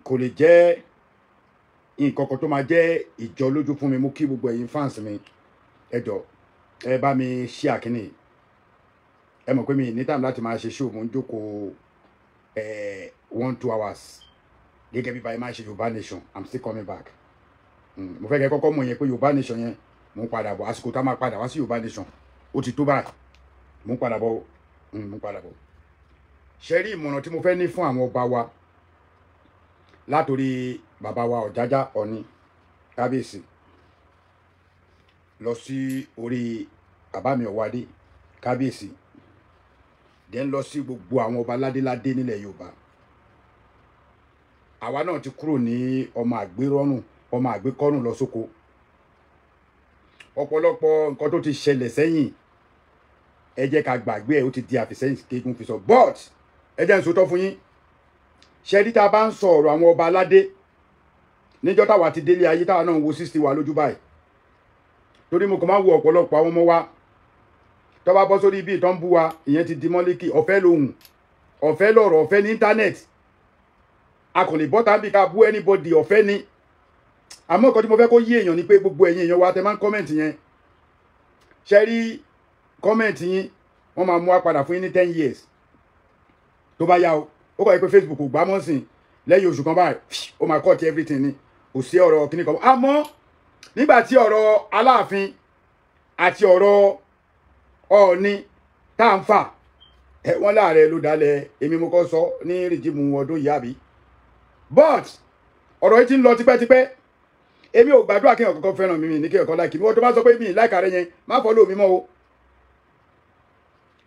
Kò lè jẹ́ nǹkan kan tó máa jẹ́ ìjọ lójú fún mi. Mo kí gbogbo ẹ̀yin fans mi, ẹ jọ̀ọ́, ẹ bá mi share kínní. Ẹ mọ̀ pé mi ní time láti máa ṣe show, mo ń jókòó 1-2 hours gẹ́gẹ́ bí báyìí máa ṣe Yorùbá Nation. I'm still coming back. Mo fẹ́ kẹ́ kọ́kọ́ mọ̀ yẹn pé Yorùbá Nation yẹn, mo ń padà bọ̀. Àsìkò tá a máa padà wá sí Yorùbá Nation, ó ti tó báyìí. Mo ń padà bọ̀, mo ń padà bọ̀. Ṣe rí ìmọ̀ràn tí mo fẹ́ ní fún àwọn ọba wa, látòrí bàbá wa Ọ̀jájá Ọ̀ní kábíyèsí lọ sí orí bàbá mi Ọ̀wádé kábíyèsí, dẹ̀ ń lọ sí gbogbo àwọn ọba ládéládé nílẹ̀ Yorùbá. Àwa náà ti kúrò ní ọmọ àgbérọ́rùn, ọmọ àgbékọ́rùn lọ sóko. Ọ̀pọ̀lọpọ̀ nǹkan tó ti ṣẹlẹ̀ sẹ́yìn, ẹ jẹ́ ká gbàgbé ẹ̀, ó ti di àfìsẹ́yìn kéegun fi sọ. But ẹ jẹ́ n sòótọ́ fún yín. Ṣẹ́rí tá a bá ń sọ ọ̀rọ̀ àwọn ọba aládé níjọ́ táwa ti délé ayé, táwa náà ń wo 60 wa lójú báyìí, torí mo kàn máa ń wo ọ̀pọ̀lọpọ̀ àwọn ọmọ wa tó bá bọ́ sórí ibi ìtàn bú wa, ìyẹn ti di mọ́líkì. Ọ̀fẹ́ lòun, ọ̀fẹ́ lọ̀rọ̀, ọ̀fẹ́ ní internet. A kò lè bọ́ tàbí ká bú anybody, ọ̀fẹ́ ni. Àmọ́ nǹkan tí mo fẹ́ kó yé èèyàn ni pé gbogbo ẹ̀yin èèyàn wa tẹ máa ń comment yẹn, ṣe rí comment yín, wọ́n máa mú wa padà fún yín ní 10 years tó bá yá o. Ó kọ́ ẹ pé Facebook kò gbá mọ́ sìn, lẹ́yìn oṣù kan báyìí, ó máa cut everything ni. Kò sí ọ̀rọ̀ kíní kan. Àmọ́ nígbà tí ọ̀rọ̀ Aláàfin àti ọ̀rọ̀ Ọọ̀ni tá à ń fà ẹ, wọ́n láàrẹ ló dálẹ̀. Èmi mo kọ́ sọ ní regime ọdún yìí àbí? But ọ̀rọ̀ yìí ti ń lọ tipẹ́tipẹ́. Èmi ò gbàdúrà kí ọ̀kọ̀ọ̀kan fẹ́ràn mi ní kí ọ̀kan like mi. Wọ́n tó bá sọ pé mi like rẹ yẹn, má follow mi mọ́ o.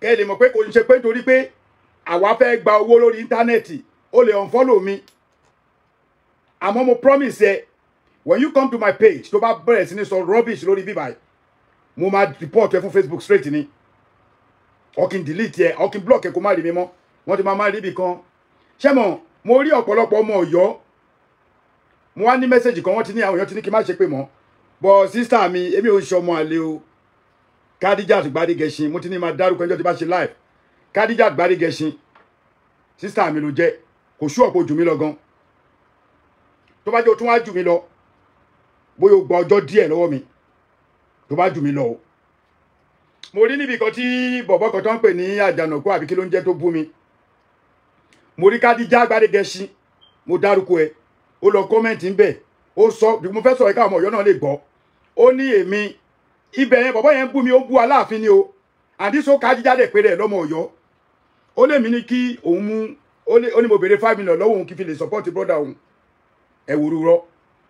Kẹ́ ẹ lè mọ̀ pé kò ń ṣe pé nítorí pé àwa fẹ́ gba owó lórí internet. Ó lè unfollow mi, àmọ́ mo promise ẹ, when you come to my page, tó bá bẹ̀rẹ̀ sí ní sọ rubbish lórí bíbáyìí, mo máa report ẹ fún Facebook straight ni, or kí n delete ẹ, or kí n block ẹ, kó má rí mi mọ́. Wọ́n ti máa rí ibì kan. Ṣé mo rí ọ̀pọ̀lọpọ̀ ọmọ Ọ̀yọ́, mo wá ní message kan, wọ́n ti ní àwọn èèyàn ti ní kí n má ṣe pé mọ́. But sister mi, èmi ò ń ṣe ọmọ àlè o. Kadijat Gbadegẹṣin, mo ti ní máa dárúkọ ẹjọ́ tí bá ṣe live. Kadijat Gbadegẹṣin, sister mi ló jẹ́. Kò sú ọ̀pọ̀ jù mí lọ gan. Tó bá jẹ́ o tún wá jù mí lọ, bóyá o gba ọjọ́ díẹ̀ lọ́wọ́ mi tó bá jù mí lọ o. Mo rí níbi kan tí bọ̀bọ̀ kan tó ń pè ní Àjànàkú àbí kí ló ń jẹ́ tó bú mi. Mo rí Kádíjà Gbádégẹṣin, mo dárúkọ ẹ, ó lọ comment ń bẹ̀, ó sọ bí mo fẹ́ sọ̀rọ̀ káwọn ọmọ Ọ̀yọ́ náà lè gbọ́. Ó ní èmi ibẹ̀ yẹn, bọ̀bọ̀ yẹn ń bú mi, ó bú Aláàfin ni o. Àdísó Kádíjà dẹ̀ pé rẹ̀ lọ́mọ Ọ̀yọ́. Ó lè mí ní kí òun mú, ó ní mo béèrè 5 million lọ́wọ́ òun kí fi lè support brother òun. Ẹ wòrú rọ.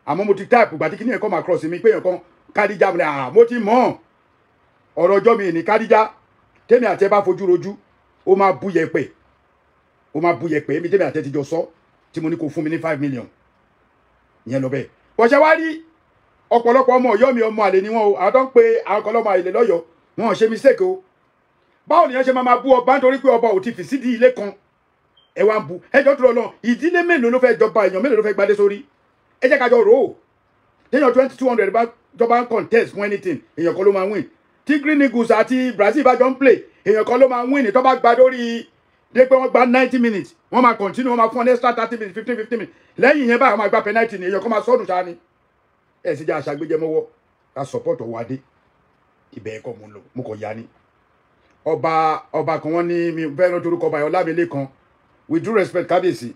Àmọ́ mo ti type gbàtí kí ní ẹ̀kọ́ máa cross mi pé èèyàn kan Kádíjà, mo ní à mo ti mọ̀ ọ̀rọ̀ ọjọ́ mi ní Kádíjà. Tèmi àti ẹ bá fojú rojú, ó máa bú yẹpẹ̀, ó máa bú yẹpẹ̀. Èmi tèmi àti ẹ ti jọ sọ tí mo ní kó fún mi ní 5 million ìyẹn lọ bẹ́ẹ̀. Bọ̀ṣẹ́ wá rí ọ̀pọ̀lọpọ̀ ọmọ Ọ̀yọ́ mi, ọmọ àlè ni wọ́n o. Àwọn tó ń pe àwọn kan lọ́mọ àlè lọ́yọ̀ọ́, wọn ò ṣe mistake o. Báwo nìyẹn ṣe máa máa bú ọba nítorí pé ọba ò ti fi sídìí ilé kan? Ẹ wá ń bu ẹjọ́ tó lọ. Ìdílé mélòó ló fẹ́ jọba? Èèyàn mélòó ló fẹ́ gbadé sórí? Ẹ jẹ́ ká jọ rò ó. Téèyàn 2200 bá jọba ń contest fún anything, èèyàn kan ló máa win. Tí Green Eagles àti Brazil bá jọ ń play, èèyàn kan ló máa win. Tó bá gba lórí dé pé wọ́n gba 90 minutes, wọ́n máa continue, wọ́n máa fún ọ ní extra 30 minutes, 15 15 minutes. Lẹ́yìn yẹn báyìí, wọ́n máa gba penalty ni, èèyàn kan máa sọ́dún ṣáá ni. Ẹ̀ sì jẹ́ àṣàgbéjẹ mọ́wọ́ ká support Ọwádé. Ibẹ̀ ẹ̀kọ́ mo ń lọ, mo kàn ya ni. Ọba kan, wọ́n ní mi fẹ́ rántí orúkọ ọba yẹn, Ọlámilékan. With due respect, kábíyèsí,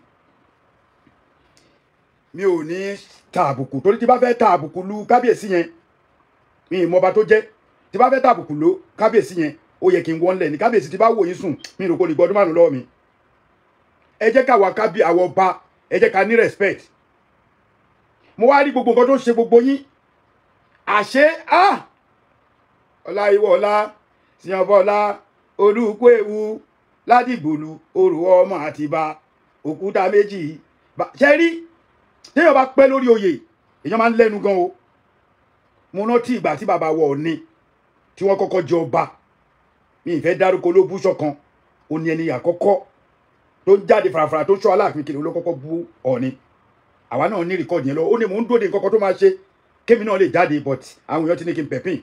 mi ò ní ta àbùkù, torí tí bá fẹ́ ta àbùkù lu kábíyèsí yẹn, mi ì mọ ọba tó jẹ́. Tí bá fẹ́ ta àbùkù lu kábíyèsí yẹn, ó yẹ kí n wọ́n lẹ̀ ní kábíyèsí. Tí bá wò yín sùn, mi rò kó lè gbọ́dún 5 lọ́wọ́ mi. Ẹ jẹ́ káwa kábí àwọn ọba, ẹ jẹ́ ká ní respect. Mo wá rí gbogbo nǹkan tó ń ṣe gbogbo yín. Àṣé ah, Ọláyíwọlá Síyanbọlá Olùkó ewu ládìgbòlù orò ọmọ àtìbá òkúta méjì. Ṣe rí téèyàn bá pẹ́ lórí oyè, èèyàn máa ń lẹ́nu gan o. Mo rántí ìgbà tí bàbá wọ Ọ̀ni tí wọ́n kọ́kọ́ jẹ ọba, mi ì fẹ́ dárúkọ olóbùsọ̀ kan, ó ní ẹni àkọ́kọ́ tó ń jáde farafara tó ń sọ Aláàfin kiri ló kọ́kọ́ bú Ọ̀ni. Àwa náà ní record yẹn lọ. Ó ní mò ń dóde nǹkan kan tó máa ṣe kémi náà lè jáde, but àwọn èèyàn ti ní kí n pẹ̀pìn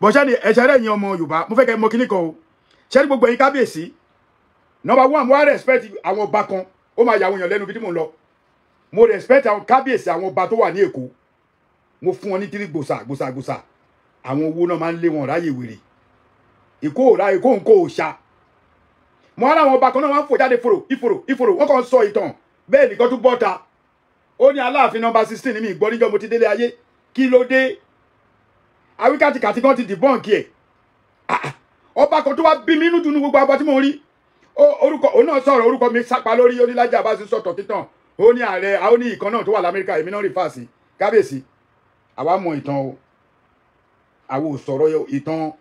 bọ̀ṣẹ́ ni ẹ̀ṣẹ̀ rẹ̀. Yín ọmọ Yorùbá, mo fẹ́ kẹ́ mọ kíní kan o. Ṣé ní gbogbo ẹ̀yin kábíyèsí, number one, mo wá respect àwọn ọba kan. Ó máa yà àwọn èèyàn lẹ́nu bí tí mò ń lọ. Mo respect àwọn kábíyèsí, àwọn ọba tó wà ní Èkó. Mo fún wọn ní tírí gbòsà gbòsà gbòsà. Àwọn owó náà máa ń lé wọn ráyè wèrè. Èkó ò ráyè, Èkó ń kó òòṣà. Mo á láwọn ọba kan náà wọ́n fò jáde fòrò ìfòrò ìfòrò, wọ́n kàn sọ ìtàn bẹ́ẹ̀ nìkan tún bọ́ta. Ó ní Aláàfin nọ́mbà 16 ní mi ìgbọ́ níjọ́ mo ti délé ayé. Kí ló dé? Àwíkàtìkàtì kan ti dìbọ́ǹkì ẹ̀. Ọba kan tó wá bí mi inú dùnú gbogbo ọba tí mo rí, orúkọ òun náà sọ̀rọ̀, orúkọ mi sápa lórí onílájà bá sì sọ̀tọ̀ títàn. Ó ní ààrẹ, ó ní ìkan náà tó wà l'Amẹ́ríkà, èmi náà rí fàásì. Kábíyèsí, àwa mọ ìtàn o. Àwa ò sọ̀rọ̀ ìtàn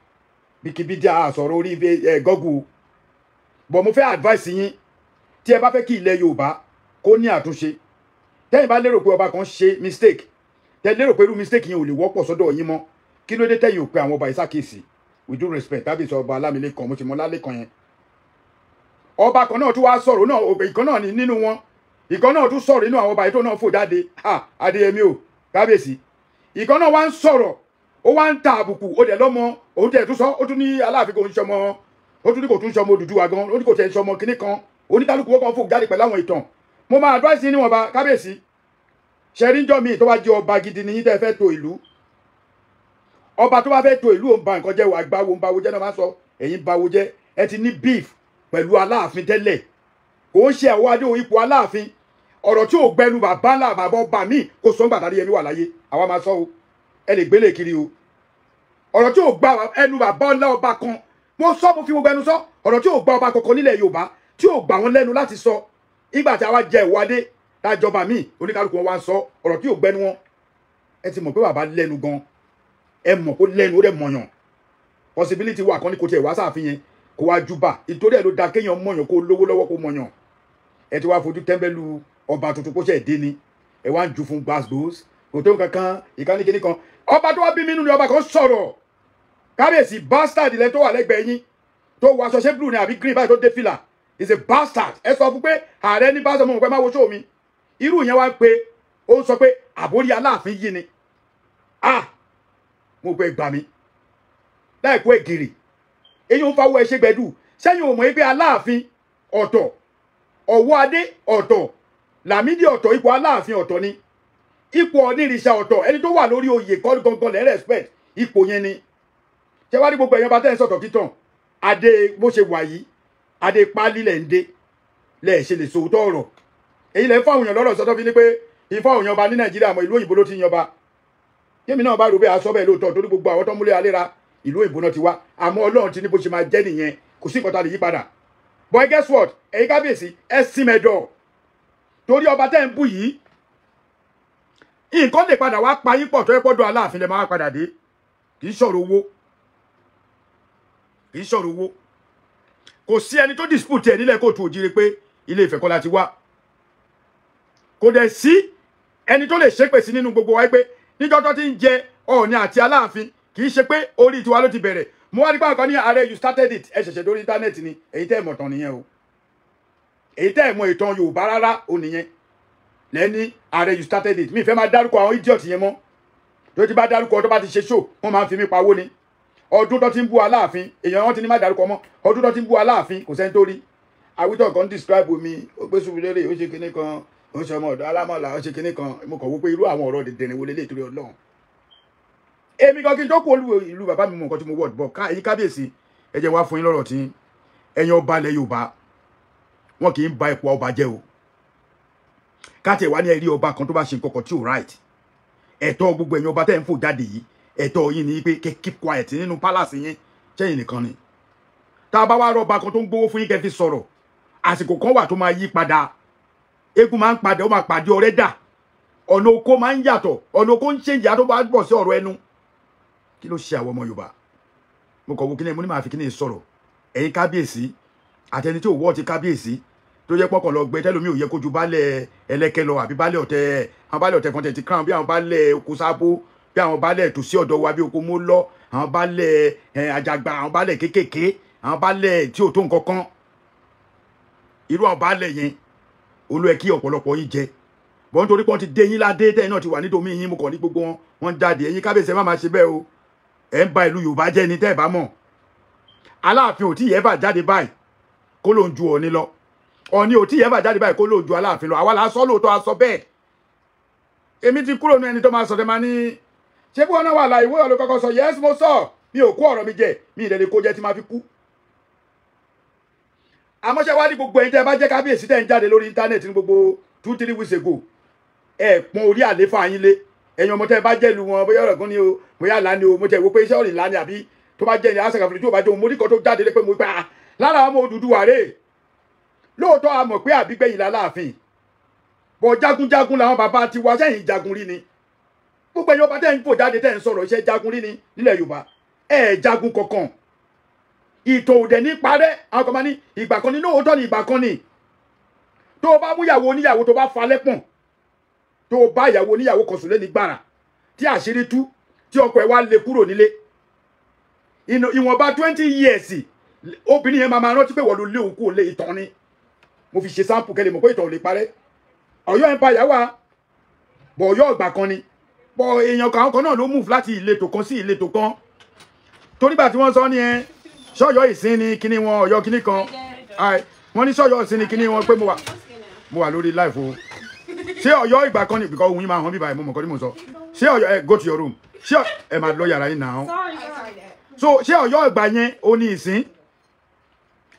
Wikipedia, sọ̀rọ̀ orí Google. But mo fẹ́ advice yín, tí ẹ bá fẹ́ kí ilẹ̀ Yorùbá kó ní àtúnṣe, tẹ́yìn bá lérò pé ọba kan ṣe mistake, tẹ́ lérò pé irú mistake yẹn ò lè wọ́pọ̀ sọ́dọ̀ yín mọ́, kí ló dé tẹ́yìn ò pé àwọn ọba ìsákèsì? With due respect, kábíyèsí ọba Alámilékan, mo ti mọ Lálékan yẹn. Ọba kan náà tún wá sọ̀rọ̀ náà, ìkan náà ní nínú wọn, ìkan náà tún sọ̀rọ̀ nínú àwọn ọba yìí tó náà fò jáde. Ha, Adéyẹmí o, kábíyèsí. Ìkan náà wá ń sọ̀rọ̀, ó wá ń ta àbùkù, ó dẹ̀ lọ́mọ òun tẹ̀ tún sọ, ó tún ní Aláàfin kò ń ṣọmọ, ó tún ní kò tún ṣọmọ Odùduwà gan, ó ní kò tẹ̀ ń ṣọmọ kinní kan. Oníkálukú wọ́n kan fò jáde pẹ̀lú àwọn ìtàn. Mo máa advice yín níwọ̀nba, kábíyèsí. Ṣẹ̀ríjọ́ mi tó bá jẹ́ ọba gidi ni yín tẹ́ fẹ́ to ìlú, ọba tó bá fẹ́ to ìlú, òun ba nǹkan jẹ́, àgbà wo ń ba wo jẹ́ náà máa sọ, ẹ̀yin ba wo jẹ́. Ẹ ti ní beef pẹ̀lú Aláàfin tẹ́lẹ̀, kò ń ṣe àwọn adé ipò Aláàfin. Ọ̀rọ̀ tí ò gbẹnu bàbá ńlá bàbá ọba mi kò sọ ńgbà tàbí Yẹmí wà láyé, àwa máa sọ o, ẹ lè gbélé kiri o. Ọ̀rọ̀ tí ò gba ẹnu bàbá ńlá ọba kan, mo sọ, mo fi gbogbo ẹnu sọ, ọ̀rọ̀ tí ò gba ọba kankan nílẹ̀ Yorùbá, tí ò gbà wọ́n lẹ́nu láti sọ ìgbà tí àwa jẹ ìwádé tájọba míì, oníkálukú wọn wá ń sọ ọ̀rọ̀ tí ò gbẹnu wọn. Ẹ ti mọ̀ pé bàbá lẹ́nu gan, ẹ mọ̀ kó lẹ́nu, ó dẹ̀ mọ̀yàn. Possibility wà kan ní kò tiẹ̀ wá sáàfin yẹn kó wá júbà. Ìtorí ẹ̀ ló da kéèyàn mọ̀yàn, kó lówó lọ́wọ́, kó mọ̀yàn. Ẹ ti wá fojú tẹ́ḿbẹ́lú ọba tuntun kó ṣẹ̀ dé ni, ẹ wá ń ju fún gbàgbós, kò tó nǹkan kan, ìkànnì kìíní kan. Ọba tó wá bí mi nínú ni ọba kan sọ̀rọ̀. Kábíyèsí, bastard ilẹ̀ tó wà lẹ́gbẹ̀ẹ́ yín tó wọ aṣọ, ṣé blue ni àbí green báyìí, tó dé fìlà, is a bastard. Ẹ sọ fún pé ààrẹ ní bá sọ mọ̀ pé má wo show mi. Irú yẹn wá ń pe, ó ń sọ pé àbórí Aláàfin yìí ni. Ah, mo gbẹ gbà mí láìkó ègìrì, èyí ń fawọ́ ẹṣẹ́ gbẹdú sẹ́yìn. Ò mọ̀ pé Aláàfin ọ̀tọ̀, Ọ̀wọ́ Adé ọ̀tọ̀, Lámídì ọ̀tọ̀, ipò Aláàfin ọ̀tọ̀ ni, ipò onírìṣà ọ̀tọ̀. Ẹni tó wà lórí oyè kọ́ gangan lẹ́ respect ipò yẹn ni. Ṣé wá ní gbogbo ẹ̀yàn bá tẹ́ ń sọ̀tọ̀ títàn adé bó ṣe wà yìí, adé pálí lẹ̀ ń dé lẹ̀ ṣe lè sòótọ́ ọ̀rọ̀. Èyí lẹ́ ń fáwọn èèyàn lọ́rọ̀ sọ́tọ́ fi ní pé ifá òyìn ọba ní Nàìjíríà mọ́, ìlú òyìnbó ló ti ń yanba. Yémi náà bá rò bẹ́ẹ̀, aṣọ bẹ́ẹ̀ lóòótọ́, torí gbogbo àwọn tó múlẹ̀ aléra ìlú òyìnbó náà ti wá. Àmọ́ Ọlọ́run ti ní bó ṣe máa jẹ́ nìyẹn, kò sí nǹkan tá a lè yí padà. But guess what, ẹ̀yin kábíyèsí, ẹ sí mẹ́dọ̀, torí ọba tẹ́ ń bù yìí, nǹkan lè padà wá pa yín pọ̀ tó yẹ pọ́dọ̀ Aláàfin lè máa padà dé. Kì í ṣọ̀rọ̀ owó, kì í ṣọ̀rọ̀ owó. Kò sí ẹni tó dispute ẹ̀ nílẹ̀ kóòtù òjìrè pé Ilé Ifẹ̀ kọ́ la ti wá. Kò dẹ̀ sí ẹni tó lè ṣépè sí nínú gbogbo wa pé níjọ́ tó ti ń jẹ Ọọ̀ni àti Aláàfin, kì í ṣe pé orí tiwa ló ti bẹ̀rẹ̀. Mo wá nípa nǹkan ní ààrẹ, you started it. Ẹ ṣẹ̀ṣẹ̀ dórí íńtánẹ́ẹ̀tì ni. Èyí tẹ́ ẹ̀ mọ̀ tán nìyẹn o, èyí tẹ́ ẹ̀ mọ̀ ìtàn Yorùbá rárá o nìyẹn lẹ́ni. Ààrẹ, you started it. Mi fẹ́ máa dárúkọ àwọn idiot yẹn mọ́, tó ti bá dárúkọ, tó bá ti ṣe show, wọ́n máa ń fi mí pawó ni. Ọdún tó ti ń bú Aláàfin, èèyàn wọn ti ní má dárúkọ mọ́. Ọdún tó ti ń bú Aláàfin, kò sẹ́ni tó rí àwítọ́ kan describe mi. Ó gbé Sùúrùlérè, ó ṣe kinní kan, ó ṣe ọmọ ọ̀dọ́ alámọ̀lá, ó ṣe kinní kan. Mo kàn wó pé irú àwọn ọ̀rọ̀ dẹ̀dẹ̀rìn wo lélẹ̀ torí Ọlọ́run. Èmi kan kí n tó kú olú ìlú bàbá mi, mọ nǹkan tí mo wọ̀ bọ̀ ká. Ẹ̀yin kábíyèsí, ẹ jẹ́ wá fún yín lọ́rọ̀ tí ẹ̀yin ọba ilẹ̀ Yorùbá, wọn kì í ba ipò ọba jẹ́ o. Káàtì ẹ̀ wá ní ẹ̀rí ọba kan tó bá ṣe nǹkan kan tí ò right, ẹ̀tọ́ gbogbo ẹ̀yin ọba tẹ́ ń fò jáde yìí, ẹ̀tọ́ yín ni pé kẹ́ keep quiet nínú palace yín. Ṣẹ́yìn nìkan ni tá a bá wá rọba kan tó ń gbowó fún yín kẹ́ fi sọ̀rọ̀, àsìkò kan wà tó máa yí padà. Eégún máa ń padà, ó máa pàdé ọ̀rẹ́ dà. Ọ̀nà oko máa ń yàtọ̀, ọ̀nà oko ń ṣèǹjì àtọ́ bá bọ̀ sí ọ̀rọ̀ ẹnu. Kí ló ṣe àwọn ọmọ Yorùbá? Mo kọ̀ wo kí ni mo ní máa fi kí ni sọ̀rọ̀. Ẹ̀yin kábíyèsí, àtẹni tí ò wọ́ ti kábíyèsí, tó jẹ́ pọ́kàn lọ gbé tẹ́lómi, ò yẹ kójú baálẹ̀ ẹlẹ́kẹ́ lọ àbí baálẹ̀ ọ̀tẹ̀, àwọn baálẹ̀ ọ̀tẹ̀ kan tẹ̀ ti crown, bí àwọn baálẹ̀ oko sábó, bí àwọn baálẹ̀ tòsí ọ̀dọ̀ wa, bí oko mó lọ, àwọn baálẹ̀ àjàgbà, àwọn baálẹ̀ kéékèèké, àwọn baálẹ̀ tí ò tó nǹkan kan, irú àwọn baálẹ̀ yẹn olú ẹ kí ọ̀pọ̀lọpọ̀ yín jẹ bọ́n, nítorí pé wọ́n ti dé yín ládé, tẹ́yìn náà ti wà nídòmí yín. Mo kàn ní gbogbo wọn, wọ́n jáde. Ẹ̀yin kábíyèsí, ẹ má máa ṣe bẹ́ẹ̀ o. Ẹ̀ ń ba ìlú Yorùbá jẹ́ ni tẹ́ ẹ̀ bá mọ̀. Aláàfin ò tí yẹ bá jáde báyìí kó ló ń ju Ọ̀ọ̀ni lọ. Ọ̀ọ̀ni ò tí yẹ bá jáde báyìí kó ló ń ju Aláàfin lọ. Àwa la sọ lóòótọ́, a sọ bẹ́ẹ̀. Èmi ti kúrò ní ẹni tó máa sọ tẹ́ máa ní ṣé bí wọn náà wà láàyè wọ́n ló kọ́kọ́ sọ. Yes, mo sọ, mi ò kó ọ̀rọ̀ mi jẹ, mi ìdẹ̀ lè kó jẹ tí máa fi kú. Àmọ́ ṣé wá ní gbogbo ẹ̀yin tẹ́ bá jẹ́ kábíyèsí tẹ́ ń jáde lórí íńtánẹ́ẹ̀tì ní gbogbo 2-3 weeks ago, ẹ pọ́n orí àléfà yín lé. Ẹ̀yin ọmọ tẹ́ bá jẹ́ lu wọn, bóyá ọ̀rọ̀ gan ni o, bóyá àlá ni o, mo tẹ̀ wò pé iṣẹ́ ọ̀rìn lá ni àbí tó bá jẹ́ ní àṣàkàfìlì tí ò bá jẹ́ òun, mo ní kan tó jáde lé pé mo gbà lára ọmọ Odùduwà rè. Lóòótọ́ a mọ̀ pé àbígbẹ̀yìn láláàfin, bọ̀ jagunjagun làwọn bàbá tiwa, sẹ́yìn jagun rí ni. Gbogbo ẹ̀yin ọba tẹ́ ń fò jáde tẹ́ ń sọ̀rọ̀ iṣẹ́ jagun rí ni nílẹ̀ Yorùbá, ẹ̀ jagun kankan. Ìtò òdẹ̀ ní parẹ́. Àwọn kan máa ní ìgbà kan ní, lóòótọ́ ní ìgbà kan ní. Tó o bá mú ìyàwó oníyàwó tó bá falẹ̀ pọ̀n, tó o bá ìyàwó oníyàwó kan sùn lé ní gbàrà tí àṣírí tú, tí ọkọ ẹ̀ wá lé kúrò nílé, ìwọ̀nba 20 years obìnrin yẹn máa rántí pé wọ́n ló lé òun kúrò lé. Ìtàn ni mo fi ṣe sample kẹ́lẹ́ mọ̀ pé ìtàn ò lè parẹ́. Ọ̀yọ́ empire wà, bọ̀ Ọ̀yọ́ ọ̀gbà kan ni, bọ̀ èèyàn kan náà ló move láti ìletò kan sí ìletò kan. Torí gbà tí wọ́n sọ ní ẹ ṣọ́yọ́ ìsín ni kíní wọn, Ọ̀yọ́ kíní kan, wọ́n ní ṣọ́yọ́ ìsín ni kíní wọn pé mo wà lórí live o. Ṣé Ọ̀yọ́ ìgbà kan ni? Because òun yín máa hàn bíbá ẹ̀, mo mọ̀ nǹkan tí mo sọ. Ṣé Ọ̀yọ́ ẹ go to your room, ṣé ẹ máa lọ yàrá yín náà. So ṣé Ọ̀yọ́ ìgbà yẹn ó ní ìsín?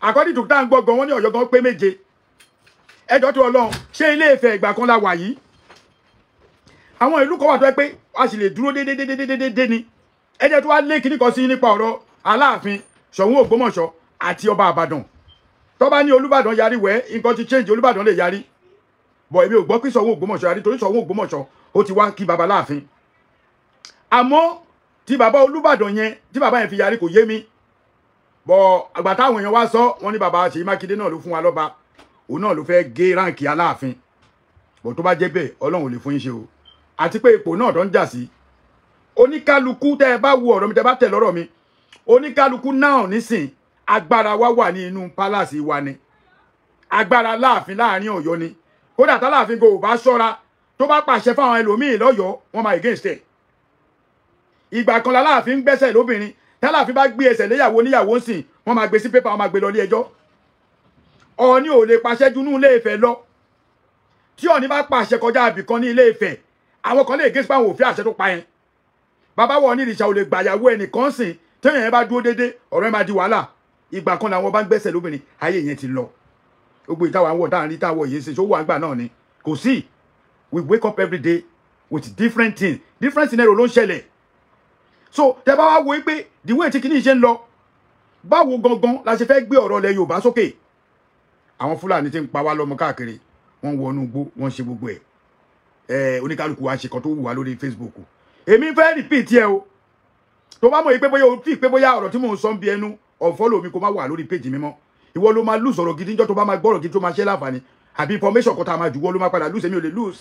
According to tá à ń gbọ́ gan, wọ́n ní Ọ̀yọ́ gan pé 7. Ẹjọ́ tó Ọlọ́run, ṣé Ilé Ifẹ̀ ìgbà kan la wà yìí? Àwọn ìlú kan wà tó yẹ pé a sì lè dúró dédédédédédé ni. Ẹ jẹ́ tó wá lé kíní kan sí nípa ọ̀rọ̀ Aláàfin Ṣọ̀ún Ògbómọ̀ṣọ́ àti ọba Àbàdàn. Tó bá ní Olúbàdàn yarí wẹ́, nǹkan ti change, Olúbàdàn lè yarí. Bọ̀ èmi ò gbọ́ pé Ṣọ̀ún Ògbómọ̀ṣọ́ yarí, torí Ṣọ̀ún Ògbómọ̀ṣọ́ ó ti wá kí baba Láàfin. Àmọ́ tí baba Olúbàdàn yẹn, tí baba yẹn fi yarí kò yé mi. Bọ̀ àgbà táwọn èèyàn wá sọ, wọ́n ní baba Ṣèyí Mákindé náà ló fún wa lọ́ba, òun náà ló fẹ́ gé ráǹkì Aláàfin. Bọ̀ tó bá jẹ́ bẹ́ẹ̀, Ọlọ́run ò lè fún yín ṣe o. Àti pé ipò náà tó ń jà sí, oníkálukú tẹ́ ẹ bá wo ọ̀rọ̀ mi, tẹ́ bá tẹ̀ lọ́rọ̀ mi, oníkálukú náà nísìn agbára wa wà ní inú pálásì wa ni, agbára Láàfin láàrin Ọ̀yọ́ ni. Kódà táláàfin kò bá ṣọ́ra, tó bá pàṣẹ fáwọn ẹlòmíì lọ́yọ̀ọ́, wọ́n máa against ẹ̀. Ìgbà kan láláàfin ń gbẹ́sẹ̀ lóbìnrin, táláàfin bá gbé ẹsẹ̀ léyàwó oníyàwó ń sìn, wọ́n máa gbé sí pépà, wọ́n máa gbé lọ ilé ẹjọ́. Ọọ̀ni ò lè pàṣẹ junú Ilé Ifẹ̀ lọ. Tí Ọọ̀ni bá pàṣẹ kọjá ibìkan ní Ilé Ifẹ̀, àwọn kan lè gé sí àwọn òfin àṣẹ tó pa yẹn. Bàbá wọ ní ìrìṣà ò lè gbàyàwó ẹnìkan sìn, téèyàn yẹn bá dúró dédé, ọ̀rọ̀ ẹ̀ máa di wàhálà. Ìgbà kan làwọn bá ń gbẹ́sẹ̀ lóbìnrin, ayé yẹn ti lọ. Gbogbo ìtawà ń wọ̀ táà ń rí táwọ̀ yìí ṣe ṣó wà gbà náà ni. Kò sí. We wake up every day with different things. Different scenario ló ń ṣẹlẹ̀. So tẹ bá wá wo pé the way tí kìíní ṣe ń lọ, báwo gangan la ṣe fẹ́ gbé ọ̀rọ̀ ilẹ̀ Yorùbá sókè? Àwọn Fúlàní ti ń pa wá lọ́mọ káàkiri, wọ́n wọnú igbó, wọ́n ṣe gbogbo ẹ̀. Oníkálukú wa ṣe kan tó wù wá lórí Facebook. Èmi fẹ́ repeat ẹ o. Tó bá mọ̀ yìí pé bóyá o fi pé bóyá ọ̀rọ̀ tí mò ń sọ ń bi ẹnu, unfollow mi kó má wà lórí page mi mọ́. Ìwọ ló máa lose ọ̀rọ̀ gidi níjọ́ tó bá máa gbọ́rọ̀ gidi tó máa ṣe láǹfààní. Àbí information kan tá a máa jù, wọ́n ló máa padà lose, èmi ò lè lose.